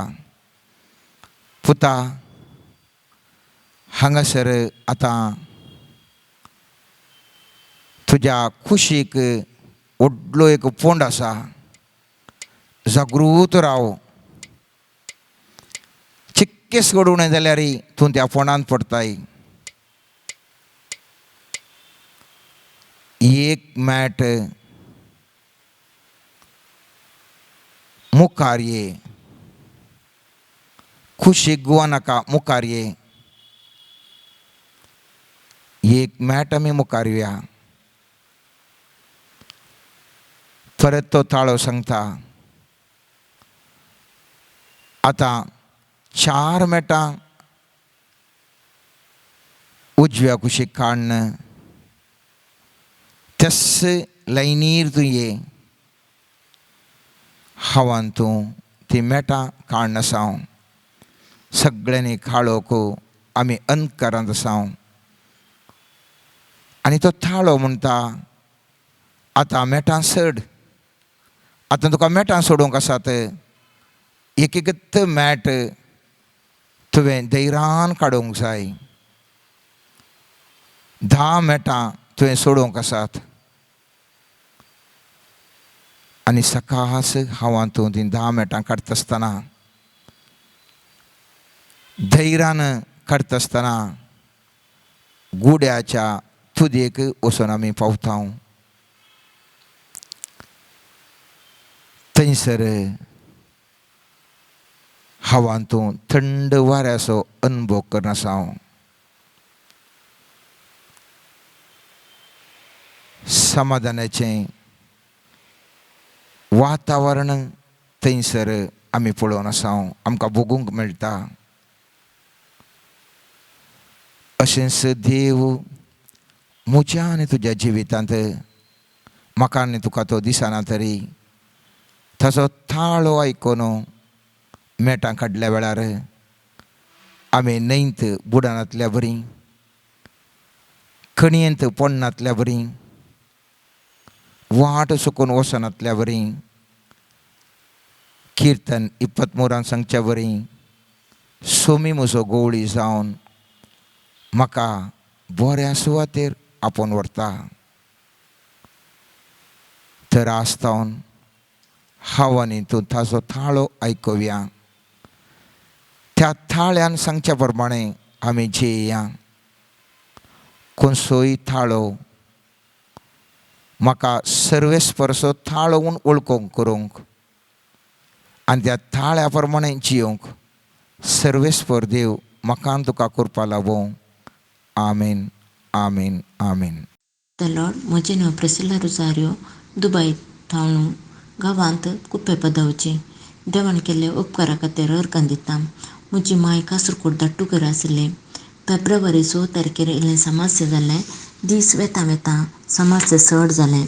पुता हांगासर आतां तुज्या कुशीक व्हडलो एक फोंड आसा, जागृत राव. चिक्केस घडोवणें जाल्यार तूं त्या फोंडांत पडताय. एक मॅट मुखार ये, कुशीक गोवा नाका, मुखार ये. एक मॅट आमी मुखार येया. परत तो ताळो सांगता आतां 4 मॅटां उजव्या कुशीक काडन त्यास लायनीर तूं ये. हांवान तूं ती मेटां काडन आसा. सगळ्यांनी काळोख आमी अंधकारांत आसा. आनी तो थाळो म्हणटा आतां मेटां सड, आतां तुका मेटां सोडूंक आसात. एक एकच मॅट तुवें धैर्यान काडूंक जाय. 10 मेटां तुवें सोडूंक आसात. आनी सकास हांव तूं तीं 10 मेटां काडटा आसतना धैर्यान काडटा आसतना गुड्याच्या तुदेक वचून आमी पावता. थंयसर हांवान तूं थंड वाऱ्याचो अनुभव करना आसा. समाधानाचें वातावरण थंयसर आमी पळोवन आसा, आमकां भोगूंक मेळटा. अशेंच देव म्हज्या आनी तुज्या जिवितांत म्हाका आनी तुका तो दिसना तरी ताचो ताळो आयकून मेटां काडल्या वेळार आमी न्हंयत बुडनातल्या बरी, खणयेंत पडनातल्या बरी, वाट चुकून वचनातल्या बरी, किर्तन 23 सांगच्या बरी सोमी म्हजो गोवळी जावन म्हाका बऱ्या सुवातेर आपोवन व्हरता. तर आसतावन हांव आनी तूं ताचो थाळो आयकुया. त्या थाळ्यान सांगच्या प्रमाणे आमी जेया. कोणसोय थाळो म्हाका सर्वेस्परसो थाळो म्हूण वळखूंक करूंक आनी त्या थाळ्या प्रमाणे जियोंक सर्वेस्पर देव म्हाका तुका करपा लागूं. आमेन, आमेन, आमेन. The Lord. म्हजें नांव प्रिसिला रोजारियो, दुबय थावन गांवांत कुप्पे पदावचें. देवान केल्ल्या उपकारा खातीर अर्गां दिता. म्हजी माय कासरकोड दाट्टूकर आशिल्ली. फेब्रुवारी 6 तारखेर इल्लें समस्या जालें. दीस वेता वेता समस्या चड जालें.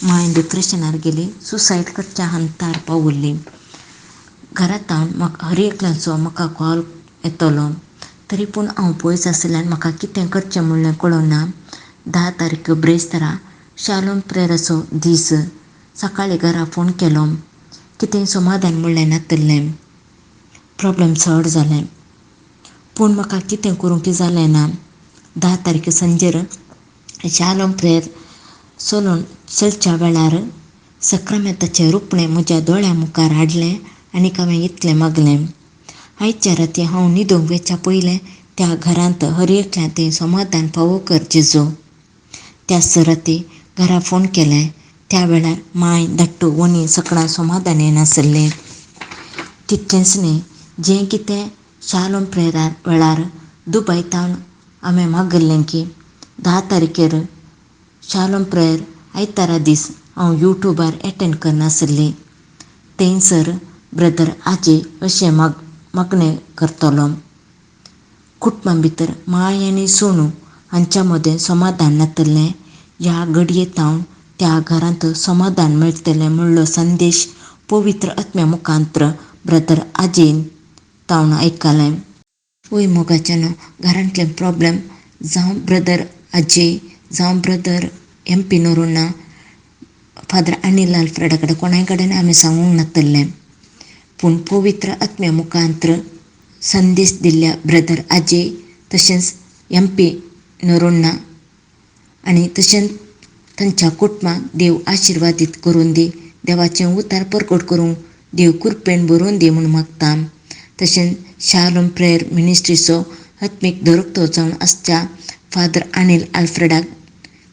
माय डिप्रेशनार गेली, सुसायड करच्या हंतार पावुल्ली. घरांत म्हाका हर एकल्याचो म्हाका कॉल येतलो, तरी पूण हांव पयस आशिल्ल्यान म्हाका कितें करचें म्हणलें कळना. 10 तारखे ब्रेस्तारा शालोम प्रेयराचो दीस. सकाळीं घरा फोन केलो, कितें समाधान म्हणलें नातिल्लें. प्रॉब्लम चड जालें, पूण म्हाका कितें करूंक जालें ना. 10 तारखे सांजेर शालोम प्रेयर चलून चलच्या वेळार सक्रामेंताचें रुपणें म्हज्या दोळ्या मुखार हाडलें आनी हांवें इतलें मागलें, आयच्या राती हांव न्हिदूंक वचच्या पयलें त्या घरांत हर एकल्यान थंय समाधान पावो कर जेजू. त्याच राती घरा फोन केलें. त्या वेळार मांय धाडटू वनी सगळ्यां समाधान येनासलें. तितलेंच न्ही, जें कितें शालोम प्रेयरा वेळार दुबय तावन हांवें मागिल्लें की 10 तारखेर शालोम प्रेयर आयतारा दीस हांव युट्यूबार एटेंड करनासलें. थंयसर ब्रदर आजे अशें मागणें करतलो. कुटुंबा भितर मांय आनी सुनो हांच्या मदें समाधान नातलें, ह्या घडये थावन त्या घरांत समाधान मेळटलें म्हणलो संदेश पवित्र आत्म्या मुखांत्र ब्रदर आजयन तावन आयकलें. वय मोगाच्यानो, घरांतले प्रॉब्लेम जावं ब्रदर अजय, जावं brother M P Noronha, father Anil आल्फ्रेडा कडेन, कोणाय कडेन आमी सांगूंक नातलें, पूण पवित्र आत्म्या मुखांत्र संदेश दिल्ल्या ब्रदर अजय तशेंच एम पी नोरुणा आनी तशेंच तांच्या कुटुंबाक देव आशिर्वादीत करून दी. देवाचें उतार परगट करूंक देव कृपेन भरून दी म्हूण मागता. तशेंच शालोम प्रेयर मिनिस्ट्रीचो आत्मीक दरक्तो जावन आसच्या फादर अनील आल्फ्रेडाक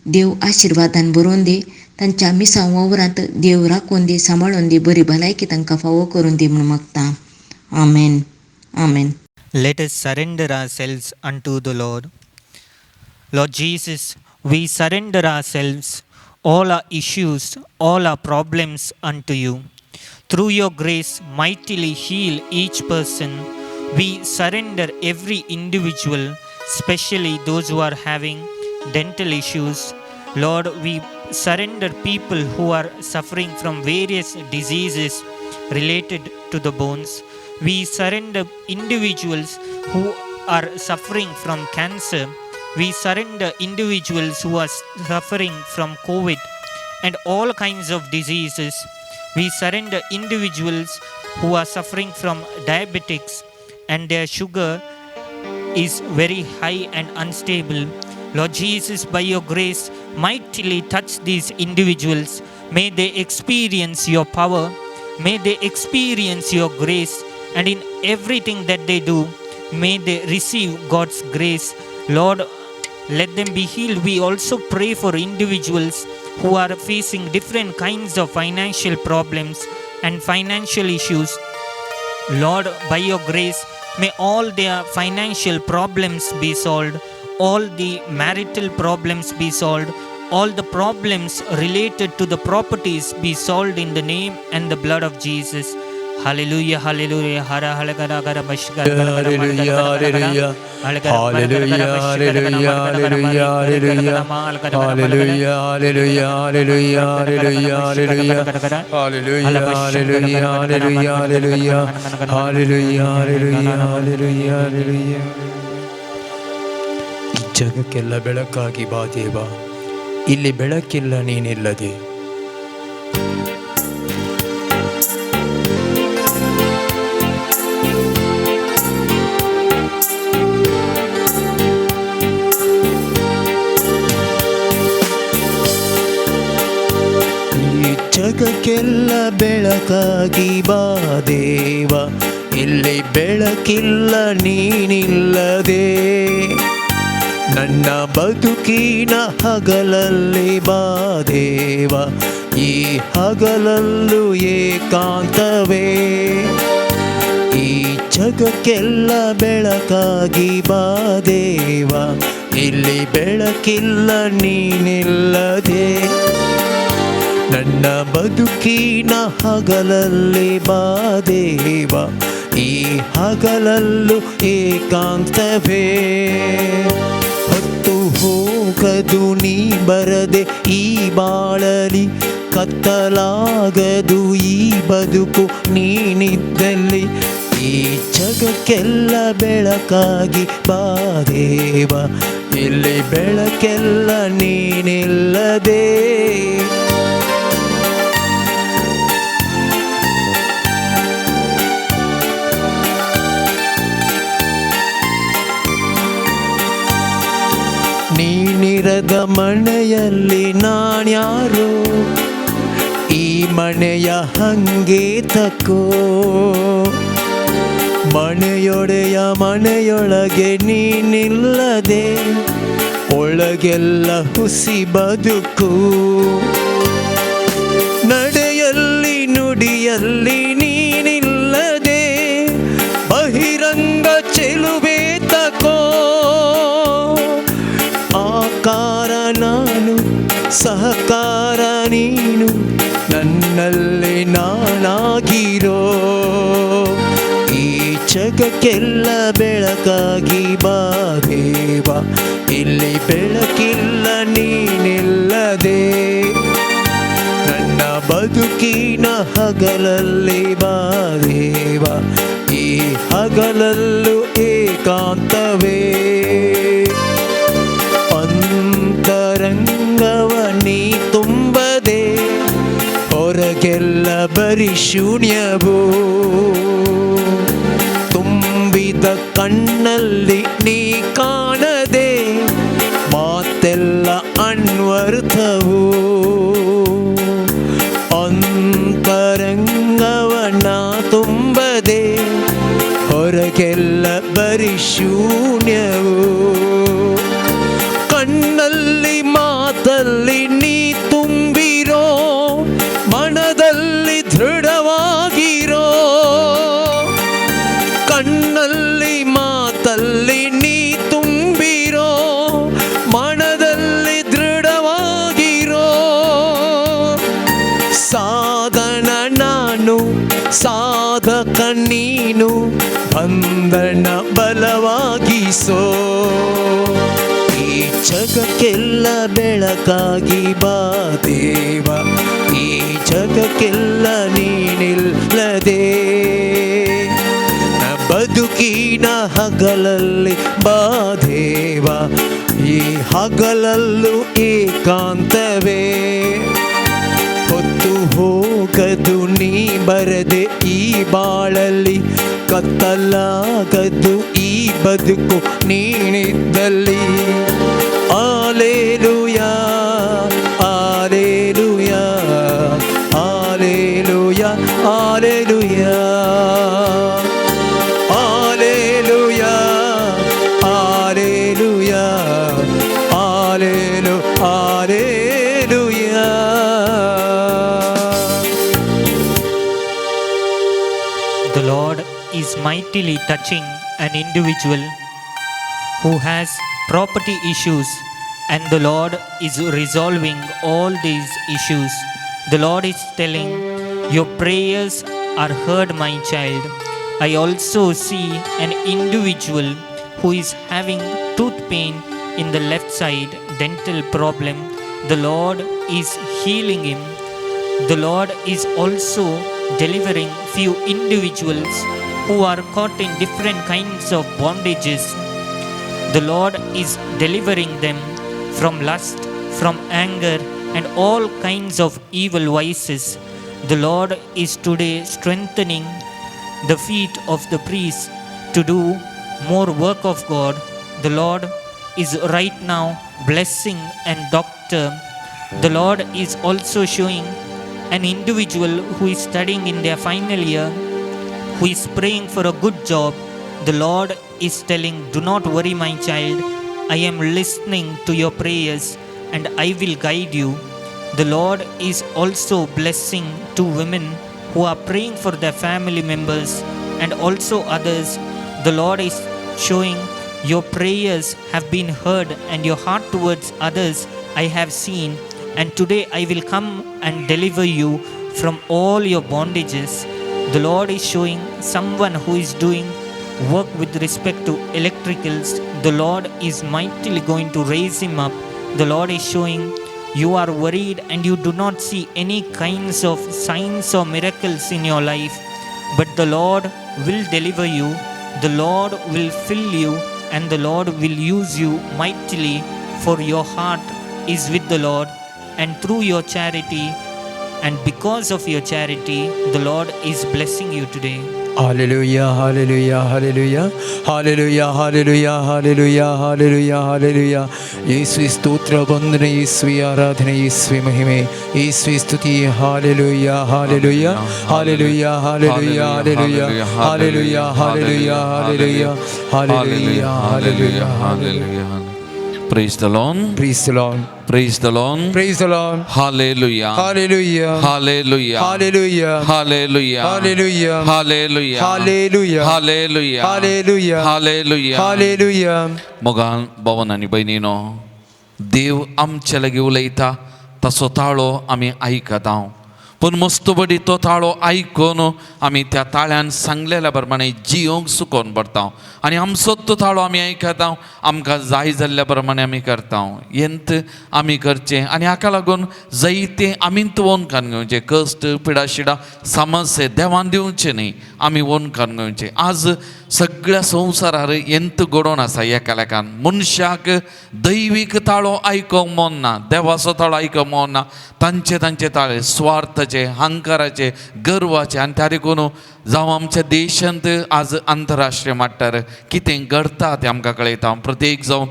देव आशिर्वादान भरून दी. तांच्या मिसां वावरांत देव राखून दी, सांबाळून दी, बरी भलायकी तांकां फावो करून दी म्हूण मागता. आमेन, आमेन. Let us surrender ourselves unto the Lord. Lord Jesus, we surrender ourselves, all our issues, all our problems unto you. Through your grace, mightily heal each person. We surrender every individual, especially those who are having dental issues. Lord, we surrender people who are suffering from various diseases related to the bones. We surrender individuals who are suffering from cancer. We surrender individuals who are suffering from COVID and all kinds of diseases. We surrender individuals who are suffering from diabetics and their sugar is very high and unstable. Lord Jesus, by your grace, mightily touch these individuals. May they experience your power. May they experience your grace. And in everything that they do, may they receive God's grace. Lord, let them be healed. We also pray for individuals who are facing different kinds of financial problems and financial issues. Lord, by your grace, may all their financial problems be solved, all the marital problems be solved, all the problems related to the properties be solved in the name and the blood of Jesus. Hallelujah, hallelujah, hara halagara gara bashgara Hallelujah, hallelujah. Hallelujah, hallelujah, hallelujah, hallelujah. Hallelujah, hallelujah, hallelujah, hallelujah, hallelujah. Hallelujah, hallelujah, hallelujah, hallelujah. Hallelujah, hallelujah, hallelujah, hallelujah. ಈ ಜಗಕ್ಕೆಲ್ಲ ಬೆಳಕಾಗಿ ಬಾ ದೇವ, ಇಲ್ಲಿ ಬೆಳಕಿಲ್ಲ ನೀನಿಲ್ಲದೆ. ಈ ಜಗಕ್ಕೆಲ್ಲ ಬೆಳಕಾಗಿ ಬಾ ದೇವ, ಇಲ್ಲಿ ಬೆಳಕಿಲ್ಲ ನೀನಿಲ್ಲದೆ. ನನ್ನ ಬದುಕಿನ ಹಗಲಲ್ಲಿ ಬಾ ದೇವ, ಈ ಹಗಲಲ್ಲೂ ಏಕಾಂತವೇ. ಈ ಜಗಕ್ಕೆಲ್ಲ ಬೆಳಕಾಗಿ ಬಾ ದೇವ, ಇಲ್ಲಿ ಬೆಳಕಿಲ್ಲ ನೀನಿಲ್ಲದೆ. ನನ್ನ ಬದುಕಿನ ಹಗಲಲ್ಲಿ ಬಾ ದೇವ, ಈ ಹಗಲಲ್ಲೂ ಏಕಾಂತವೇ. ಹೊತ್ತು ಹೋಗದು ನೀ ಬರದೆ ಈ ಬಾಳಲಿ, ಕತ್ತಲಾಗದು ಈ ಬದುಕು ನೀನಿದ್ದಲ್ಲಿ. ಈ ಜಗಕ್ಕೆಲ್ಲ ಬೆಳಕಾಗಿ ಬಾ ದೇವ, ಇಲ್ಲಿ ಬೆಳಕಿಲ್ಲ ನೀನಿಲ್ಲದೆ. ನೀನಿರದ ಮನೆಯಲ್ಲಿ ನಾನ್ಯಾರು, ಈ ಮನೆಯ ಹಂಗೆ ತಕೋ. ಮನೆಯೊಡೆಯ ಮನೆಯೊಳಗೆ ನೀನಿಲ್ಲದೆ, ಒಳಗೆಲ್ಲ ಹುಸಿ ಬದುಕು. ನಡೆಯಲ್ಲಿ ನುಡಿಯಲ್ಲಿ ನೀನಿಲ್ಲದೆ, ಬಹಿರಂಗ ಚೆಲುವೆ ತಕೋ. ಆಕಾರ ನಾನು, ಸಹಕಾರ ನೀನು, ನನ್ನಲ್ಲಿ ನಾನಾಗಿರೋ. ಈ ಜಗಕ್ಕೆಲ್ಲ ಬೆಳಕಾಗಿ ಬಾ ದೇವ, ಇಲ್ಲಿ ಬೆಳಕಿಲ್ಲ ನೀನಿಲ್ಲದೆ. ಜಗಕ್ಕೆಲ್ಲ ಬೆಳಕಾಗಿ ಬಾ ದೇವ, ಇಲ್ಲಿ ಬೆಳಕಿಲ್ಲ ನೀನಿಲ್ಲದೆ. ನನ್ನ ಬದುಕಿನ ಹಗಲಲ್ಲಿ ಬಾ ದೇವ, ಈ ಹಗಲಲ್ಲೂ ಏಕಾಂತವೇ. ಅಂತರಂಗವ ನೀ ತುಂಬದೆ ಹೊರಗೆಲ್ಲ ಬರಿ ಶೂನ್ಯವು. ತುಂಬಿದ ಕಣ್ಣಲ್ಲಿ ನೀ ಕಾಣದೆ ಮಾತೆಲ್ಲ ಅನ್ವರ್ಥವು. ಅಂತರಂಗವನ ತುಂಬದೆ ಹೊರಗೆಲ್ಲ ಬರಿ ಶೂನ್ಯವು. ಕಣ್ಣಲ್ಲಿ ಮಾತಲ್ಲಿ ನೀ ತುಂಬಿರೋ, ಮನದಲ್ಲಿ ದೃಢವಾಗಿರೋ. ಕಣ್ಣಲ್ಲಿ ಮಾತಲ್ಲಿ ನೀ ತುಂಬಿರೋ, ಮನದಲ್ಲಿ ದೃಢವಾಗಿರೋ. ಸಾಧನ ನಾನು, ಸಾಧಕ ನೀನು, ಬಂಧನ ಬಲವಾಗಿಸೋ. ಈ ಜಗಕ್ಕೆಲ್ಲ ಬೆಳಕಾಗಿ ಬಾ ದೇವ, ಈ ಜಗಕ್ಕೆಲ್ಲ ನೀನಿಲ್ಲದೆ. ಬದುಕಿನ ಹಗಲಲ್ಲಿ ಬಾ ದೇವ, ಈ ಹಗಲಲ್ಲೂ ಏಕಾಂತವೇ. ಹೊತ್ತು ಹೋಗದು ನೀ ಬರದೆ ಈ ಬಾಳಲ್ಲಿ, ಕತ್ತಲಾಗದು ಈ ಬದುಕು ನೀನಿದ್ದಲ್ಲಿ. Alleluia, alleluia, alleluia, alleluia, alleluia, alleluia, ಆಲೇಲು alleluia. The Lord is mightily touching an individual who has property issues, and the Lord is resolving all these issues. The Lord is telling, "Your prayers are heard, my child." I also see an individual who is having tooth pain in the left side, dental problem. The Lord is healing him. The Lord is also delivering few individuals who are caught in different kinds of bondages. The Lord is delivering them from lust, from anger, and all kinds of evil vices. The Lord is today strengthening the feet of the priests to do more work of God. The Lord is right now blessing and doctor. The Lord is also showing an individual who is studying in their final year, who is praying for a good job. The Lord is telling, "Do not worry, my child. I am listening to your prayers and I will guide you." The Lord is also blessing two women who are praying for their family members and also others. The Lord is showing, "Your prayers have been heard and your heart towards others I have seen. And today I will come and deliver you from all your bondages." The Lord is showing someone who is doing work with respect to electricals. The Lord is mightily going to raise him up. The Lord is showing you are worried and you do not see any kinds of signs or miracles in your life. But the Lord will deliver you, the Lord will fill you, and the Lord will use you mightily, for your heart is with the Lord, and through your charity and because of your charity, the Lord is blessing you today. Hallelujah, hallelujah, hallelujah, hallelujah, hallelujah, hallelujah, hallelujah, hallelujah. ಯೇಸುವೆ ಸ್ತೋತ್ರ, ವಂದನೆ. ಯೇಸುವೆ ಆರಾಧನೆ, ಯೇಸುವೆ ಮಹಿಮೆ, ಯೇಸುವೆ ಸ್ತುತಿ. Hallelujah, hallelujah, hallelujah, hallelujah, hallelujah, hallelujah, hallelujah, hallelujah, hallelujah, hallelujah. Hallelujah. Praise the Lord. Praise the Lord. Praise the Lord. Praise the Lord. Hallelujah. Hallelujah. Hallelujah. Hallelujah. Hallelujah. Hallelujah. Hallelujah. Hallelujah. Hallelujah. Hallelujah. Hallelujah. Hallelujah. मोगान भवन आनी भयणीनो, देव आमचे लागीं उलयता, ताचो ताळो आमी आयकता. पूण मस्तबडी तो ताळो आयकून आमी त्या ताळ्यान सांगलेल्या प्रमाणे जियोंक सुकोवन पडटा आनी आमचो तो ताळो आमी आयकता, आमकां जाय जाल्ल्या प्रमाणे आमी करता. येंत आमी करचें आनी हाका लागून जायतें आमींत वोनकान घेवचें. कश्ट पिडाशिडा समस्या देवान दिवचें न्ही, आमी वोनकान घेवचें. आज सगळ्या संवसारार येंत घडोवन आसा एकालेकान मनशाक दैवीक ताळो आयकोंक मन ना, देवाचो ताळो आयकोंक मन ना. तांचे तांचे ताळे स्वार्थाचे, अहंकाराचे, गर्वाचे. आनी त्या देखून जावं आमच्या देशांत आज आंतरराष्ट्रीय माट्टार कितें घडटा तें आमकां कळयता. प्रत्येक जावं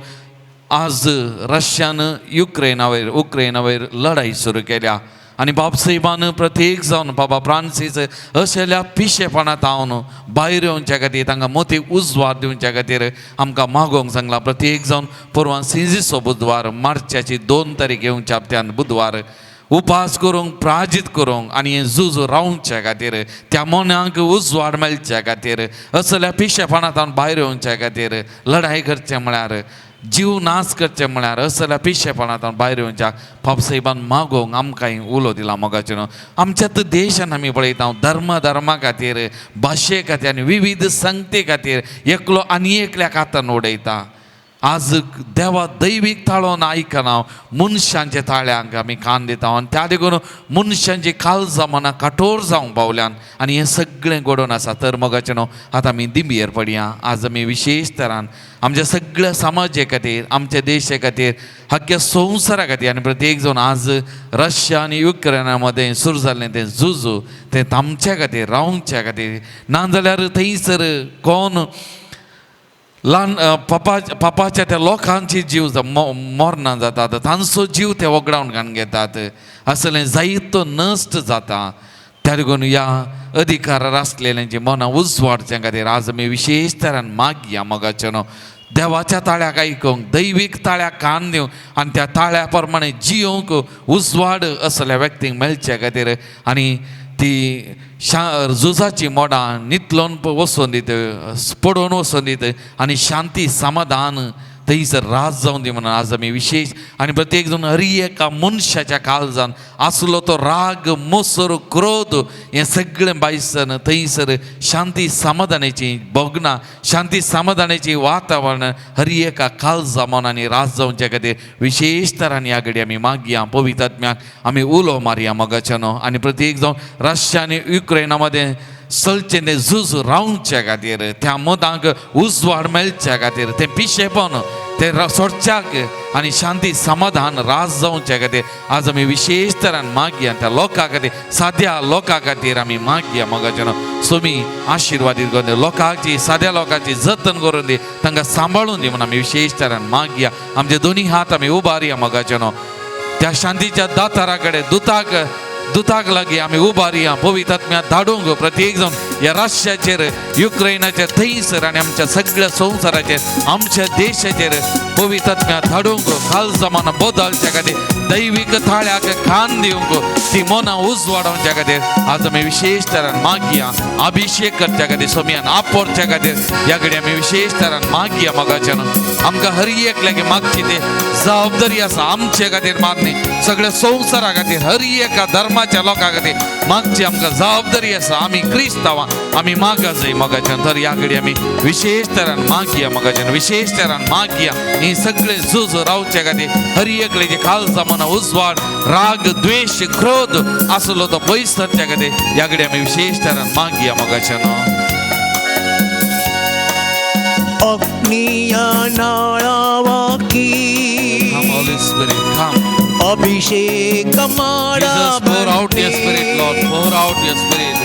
आज रशियान युक्रेना वयर लढाई सुरू केल्या आनी बापसाहेबान प्रत्येक जावन बाबा फ्रांसीस असल्या पिशेपणांत हांव भायर येवच्या खातीर तांकां मोती उजवाड दिवच्या खातीर आमकां मागोवंक सांगलां. प्रत्येक जावन पोरवां सिंजीचो बुधवार मार्चाची 2 तारीख येवच्या हप्त्यान बुधवार उपास करूंक, प्राजीत करूंक आनी हें झूज रावच्या खातीर, त्या मनाक उजवाड मेळच्या खातीर, असल्या पिशेपणांत भायर येवच्या खातीर लढाई करचें म्हळ्यार जीव नाश करचें म्हळ्यार असल्या पिशेपणांत भायर येवच्या बापसाहेबान मागोवंक आमकां उलो दिला. मोगाचें न्हू आमच्यात देशान आमी पळयता धर्म धर्मा खातीर, भाशे खातीर आनी विविध संगते खातीर एकलो आनी एकल्याक हातान उडयता. आज देवा दैवीक ताळो आयकना, मनशांच्या ताळ्यांक आमी कान दिता आनी त्या देखून मनशांची काळजां मनां कठोर जावंक पावल्यान आनी हें सगळें घडोवन आसा. तर मोगाचें न्हू आतां आमी दिंबयेर पडया. आज आमी विशेश तरान आमच्या सगळ्या समाजे खातीर, आमच्या देशा खातीर, हक्क्या संवसारा खातीर आनी प्रत्येक जावन आज रशिया आनी युक्रेना मदें सुरू जाल्लें तें झूज तें थांबच्या खातीर, रावच्या खातीर, नाजाल्यार थंयसर कोण ल्हान पापाच्या त्या लोकांची जीव मरणां जातात, तांचो जीव ते वगडावन घालून घेतात, असलें जायतो नश्ट जाता. त्या देखून ह्या अधिकारार आसलेल्यांची मनां उजवाडच्या खातीर आज आमी विशेश तरान मागया. मोगाचें न्हू देवाच्या ताळ्याक आयकूंक, दैवीक ताळ्याक कान दिवंक आनी त्या ताळ्या प्रमाणे जियोंक उजवाड असल्या व्यक्तींक मेळच्या खातीर आनी ती झुजाची मोडां नितलोन वचोन दीत, पडोवन वचोन दीत आनी शांती समाधान थंयसर राज जावन दी म्हणून आज आमी विशेश आनी प्रत्येक जावन हर एका मनशाच्या काळजान आसलो तो राग, मोसर, क्रोध हें सगळें बायसन थंयसर शांती समाधानाची भोगणां, शांती समाधानाची वातावरण हर एका काळजा मनांनी राज जावच्या खातीर विशेश तरांनी ह्या घडी आमी मागया. पवित्र आत्म्याक आमी उलो मारया मोगाच्या न्हू आनी प्रत्येक जावन रशिया आनी युक्रेना मदें चलचें तें झूज रावच्या खातीर, त्या मतांक उजवाड मेळच्या खातीर, तें पिशेपण तें सोडच्याक आनी शांती समाधान राज जावच्या खातीर आज आमी विशेश तरान मागया. त्या लोकां खातीर, साद्या लोकां खातीर आमी मागया. मोगाचें न्हू सोमी आशिर्वादीत करून दी, लोकांची, साद्या लोकांची जतन करून दी, तांकां सांबाळून दी म्हणून आमी विशेश तरान मागया. आमचे दोनी हात आमी उबारया. मोगाचें न्हू त्या शांतीच्या दातारा कडेन दुताक दुताक लागीं आमी उबारया. पवित्र आत्म्या धाडूंक प्रत्येक जावन ह्या रशियाचेर, युक्रेनाचेर, थंयसर आनी आमच्या सगळ्या संवसाराचेर, आमच्या देशाचेर पवित्र आत्म्या धाडूंक काळजां मनां बदलच्या खातीर, दैवीक ताळ्याक कान दिवंक, ती मनां उजवाडोवच्या खातीर आज आमी विशेश तरान मागया. अभिशेक करच्या खातीर, सोमयान आपोरच्या खातीर ह्या कडेन आमी विशेश तरान मागया. मोगाच्यान आमकां हर एकल्याक मागची ते जबाबदारी आसा. आमचे खातीर मागणी सगळ्या संवसारा खातीर, हर एका धर्माच्या लोकां खातीर मागची आमकां जबाबदारी आसा. आमी क्रिस्तांवां, आमी मागा जाय मोगाच्यान. तर ह्या कडेन आमी विशेश तरान मागया. मोगाच्यान विशेश तरान मागया. ही सगळे झूज रावच्या खातीर हर एकल्याचे काळजां मनां उजवाड, राग, द्वेश, क्रोध आसलो तो पयस सरच्या खातीर ह्या कडेन आमी विशेश तरान मागया. मोगाच्यान अग्निया नाळावाकी Come, Holy Spirit, come. Abhishek Jesus, pour out your spirit, Lord. Pour out your spirit.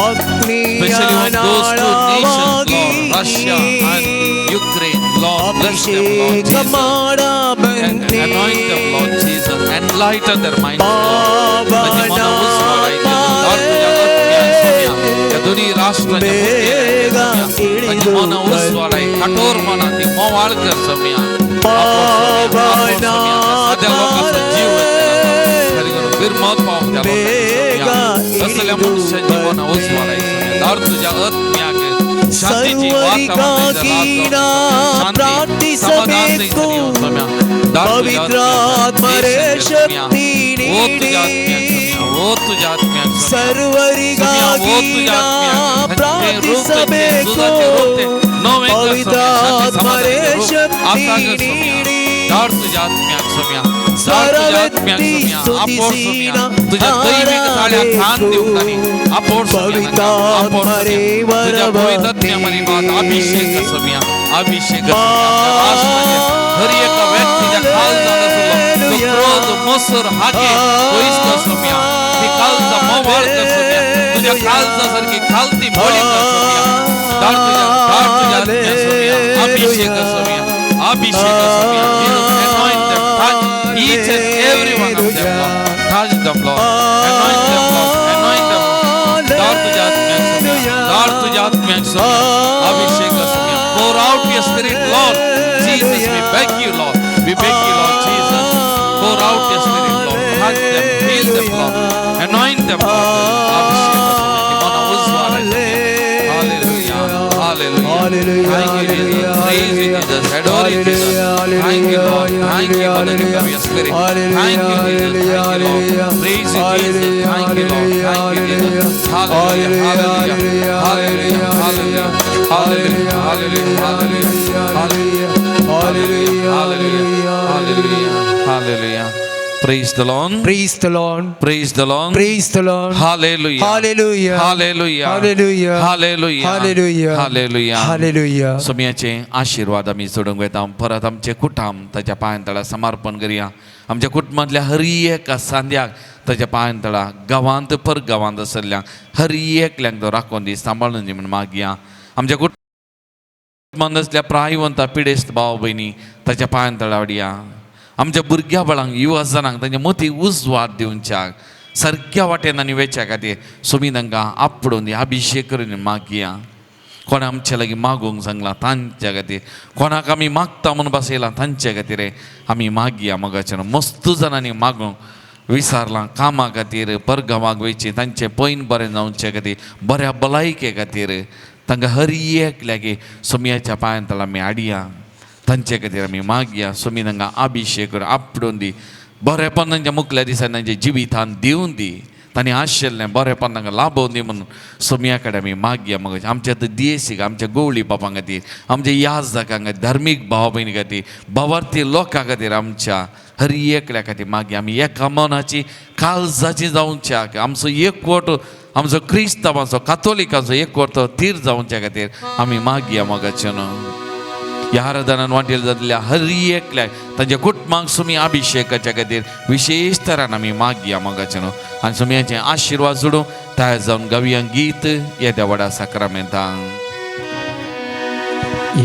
Especially on those two nations, Lord, Russia and Ukraine. Lord, bless them, Lord Abhishek Jesus. And anoint them, Lord Jesus. Enlighten their minds, Lord. तांची मनां उजवाडायत. Lord, तुज्या आत्म्यान सोम्या, ह्या दोनी राष्ट्रांच्या मतीं तांची मनां उजवाडाय. कठोर मनां ती मोवाळ कर सोम्या. साद्या लोकांचो जीव बिरमत पावंक त्या लोकांनी असल्या मनशांची मनां उजवाडाय. दार तुज्या आत्म्याक शांतीची वातावरण शांती समाधान पवित्र आत्मरे शक्ती ओ तुज्या आत्म्याक ಓ ತುಜ ಆತ್ಮ್ಯಾक सोम्या. ಸರ್ವರಿಗಾಗಿ ನಾ ಪ್ರಾರ್ಥಿಸಬೇಕು ಪವಿತ್ರಾತ್ಮರೇ ಶಕ್ತಿ ನೀಡಿ ಸ್ವರವೆತ್ತಿ ಸ್ತುತಿಸಿ ನಾ ಹಾಡಬೇಕು ಪವಿತ್ರಾತ್ಮರೇ ವರವ अभिषेक ನೀಡಿ. सोम्या अभिषेक हर एका व्यक्तीच्या खालचा आसलो तो क्रोध मसूर हाके पयस कर सोम्या ती कालचा मोवाळ कर सोम्या तुझ्या कालचा सारखी खालती मोळी कर सोम्या धाड तुझ्या धाड तुझ्या आत्म्या सोम्या अभिषेक सोम्या अभिषेक Saumya. Jesus, anoint them, touch each and every one of them, Lord. Touch them, Lord. Anoint them, Lord. Anoint them. धाड तुझ्या आत्म्याक सोम्या धाड तुझ्या आत्म्याक सोम्या अभिषेक Saumya. Pour out your spirit, Lord Jesus. We beg you, Lord. We beg you, Lord Jesus. Pour out your spirit, Lord. Touch them, heal them, Lord. Anoint them, Lord. अभिषेक सोम्या मना उजवाड. Hallelujah. Hallelujah. Thank you, Jesus. Praise you, Jesus. Adore you, Jesus. Thank you, Lord. Thank you for the gift of your spirit. Thank you, Jesus. Thank you, Lord. Praise you, Jesus. Thank you, Lord. Thank you, Jesus. Hallelujah. Hallelujah. Hallelujah. Hallelujah. Hallelujah. Hallelujah. Hallelujah. Hallelujah. Hallelujah. Hallelujah. Hallelujah. Praise the Lord. Praise the Lord. Praise the Lord. Praise the Lord. Hallelujah. Hallelujah. Hallelujah. Hallelujah. Hallelujah. Hallelujah. Hallelujah. Hallelujah. सोम्याचे आशीर्वाद आमी सोडूंक वयता. परत आमचे कुटुंब ताच्या पांयां तळा समर्पण करया. आमच्या कुटुंबांतल्या हर एका सांद्याक ताच्या पांयां तळा गांवांत पर गांवांत आसल्या हर एकल्यांक तो राखून दी सांबाळून दी म्हूण मागया. आमच्या कुटुंबांत आसल्या प्रायवंत पिडेस्त भाव भयणी ताच्या पांयां तळा हाडया. आमच्या भुरग्या बाळांक युवा जाणांक तांच्या मती उजवाड दिवच्याक सारक्या वाटेन आनी वेच्या खातीर सोमी तांकां आपडून दी अभिषेक करून मागया. कोण आमच्या लागीं मागूंक सांगलां तांच्या खातीर कोणाक आमी मागता म्हूण बसयलां तांचे खातीर आमी मागया. मोगाचें मस्त जाणांनी मागूंक विसारलां कामा खातीर परगांवाक वयचें तांचें पैन बरें जावचे खातीर बऱ्या भलायके खातीर तांकां हर एकल्याक सोमयाच्या पांयां तळा आमी हाडया. तांचे खातीर आमी मागया. सोमी तांकां अभिषेक करून आपडून दी बरेपण तांच्या मुखल्या दिसांनी तांच्या जिवितान दिवन दी तांणी आशिल्लें बरेपण तांकां लाभोवन दी म्हणून सोमया कडेन आमी मागया. मग आमच्या आतां दियेसीक आमच्या गवळी बापां खातीर आमच्या याजकां खातीर धार्मीक भाव भयणी खातीर भावार्थी लोकां खातीर आमच्या हर एकल्या खातीर मागया. आमी एका मनाची काळजाची जावच्याक आमचो एकवट आमचो क्रिस्तांवाचो कातोलिकांचो एकवट थीर जावच्या खातीर आमी मागया. मोगाचें न्हू ह्या आराधनान वांटेल जातल्या हर एकल्याक तांच्या कुटुंबांक सुमी अभिषेकाच्या खातीर विशेश तरान आमी मागया. मोगाचें न्हू आनी सुमयाचे आशिर्वाद जोडूं तयार जावन गावया गीत येद्या व्हडा साक्रामेंतांक.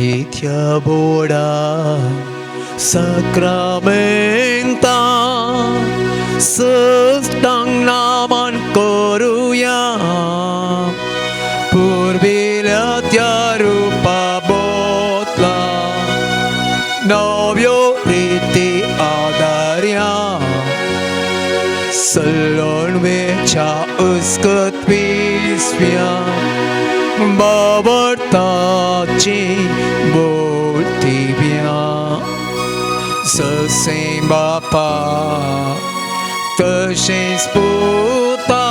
येत्या बोडा साक्रामेंता सष्टांग नामान करूया पुर्विल्या त्या रूपा बोतला नव्यो रिती आदार्या सल्लोणवेच्या उसकत विस्व्या बाबडताची बोलतीव्या ससें बापा तशेंच पुता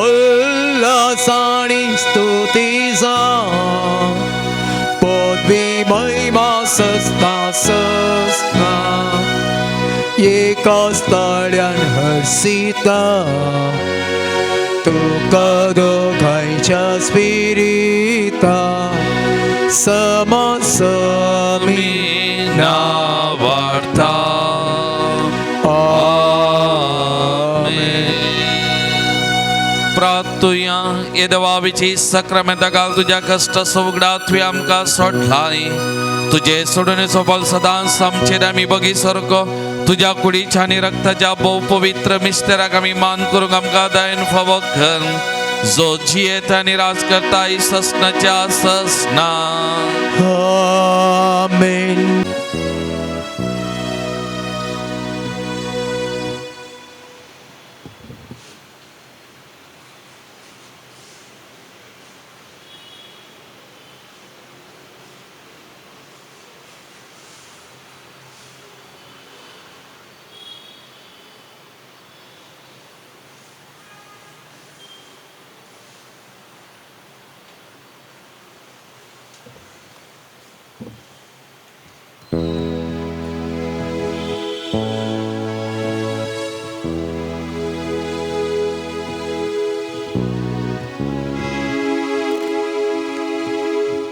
उल्हासाणी स्तुती जा पदवी महिमा सस्ता सस्ना एका स्थळ्यान हर्षिता तुका दोगांयच्या स्पिरिता समसमी नावार्ता. प्रार्थुया. ये देवाविची सक्रामेंता घाल तुज्या कश्ट सवगडा तुवें आमकां सोडलाय तुजे सोडणेचो बल सदांच आमचेर आमी बगी सारको तुज्या कुडीच्या आनी रक्ताच्या भोव पवित्र मिस्तेराक आमी मान करूंक आमकां दयन फावो कर जो जियेत आनी राज करता ससनाच्या ससना. आमेन.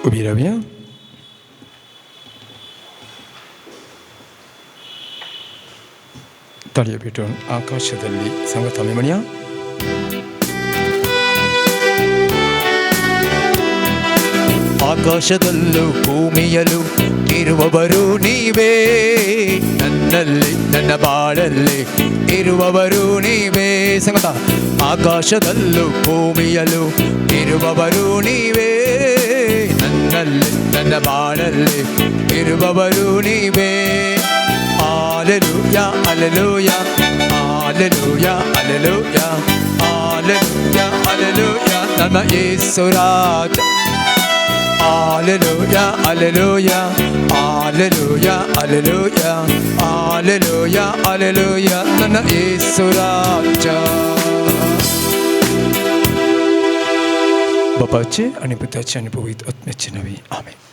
उबी रावया. ताळयो पेटोवन आकाशದಲ್ಲಿ सांगता आमी म्हणया. ಆಕಾಶದಲ್ಲೂ ಭೂಮಿಯಲ್ಲೂ ಇರುವವರು ನೀವೇ, ನನ್ನಲ್ಲಿ ನನ್ನ ಬಾಳಲ್ಲಿ ಇರುವವರು ನೀವೇ. ಸಂಗತ. ಆಕಾಶದಲ್ಲೂ ಭೂಮಿಯಲ್ಲೂ ಇರುವವರು ನೀವೇ, ನನ್ನಲ್ಲಿ ನನ್ನ ಬಾಳಲ್ಲಿ ಇರುವವರು ನೀವೇ. Alleluia, alleluia, alleluia, alleluia, alleluia, alleluia, ನಮ್ಮ ಯೇಸು ರಾಜ. Alleluia, alleluia, alleluia, alleluia, alleluia, alleluia, ನನ್ನ ಯೇಸು ರಾಜ. बापाचे आणि पुताचे आणि पवित्र आत्म्याचे नावे, आमेन.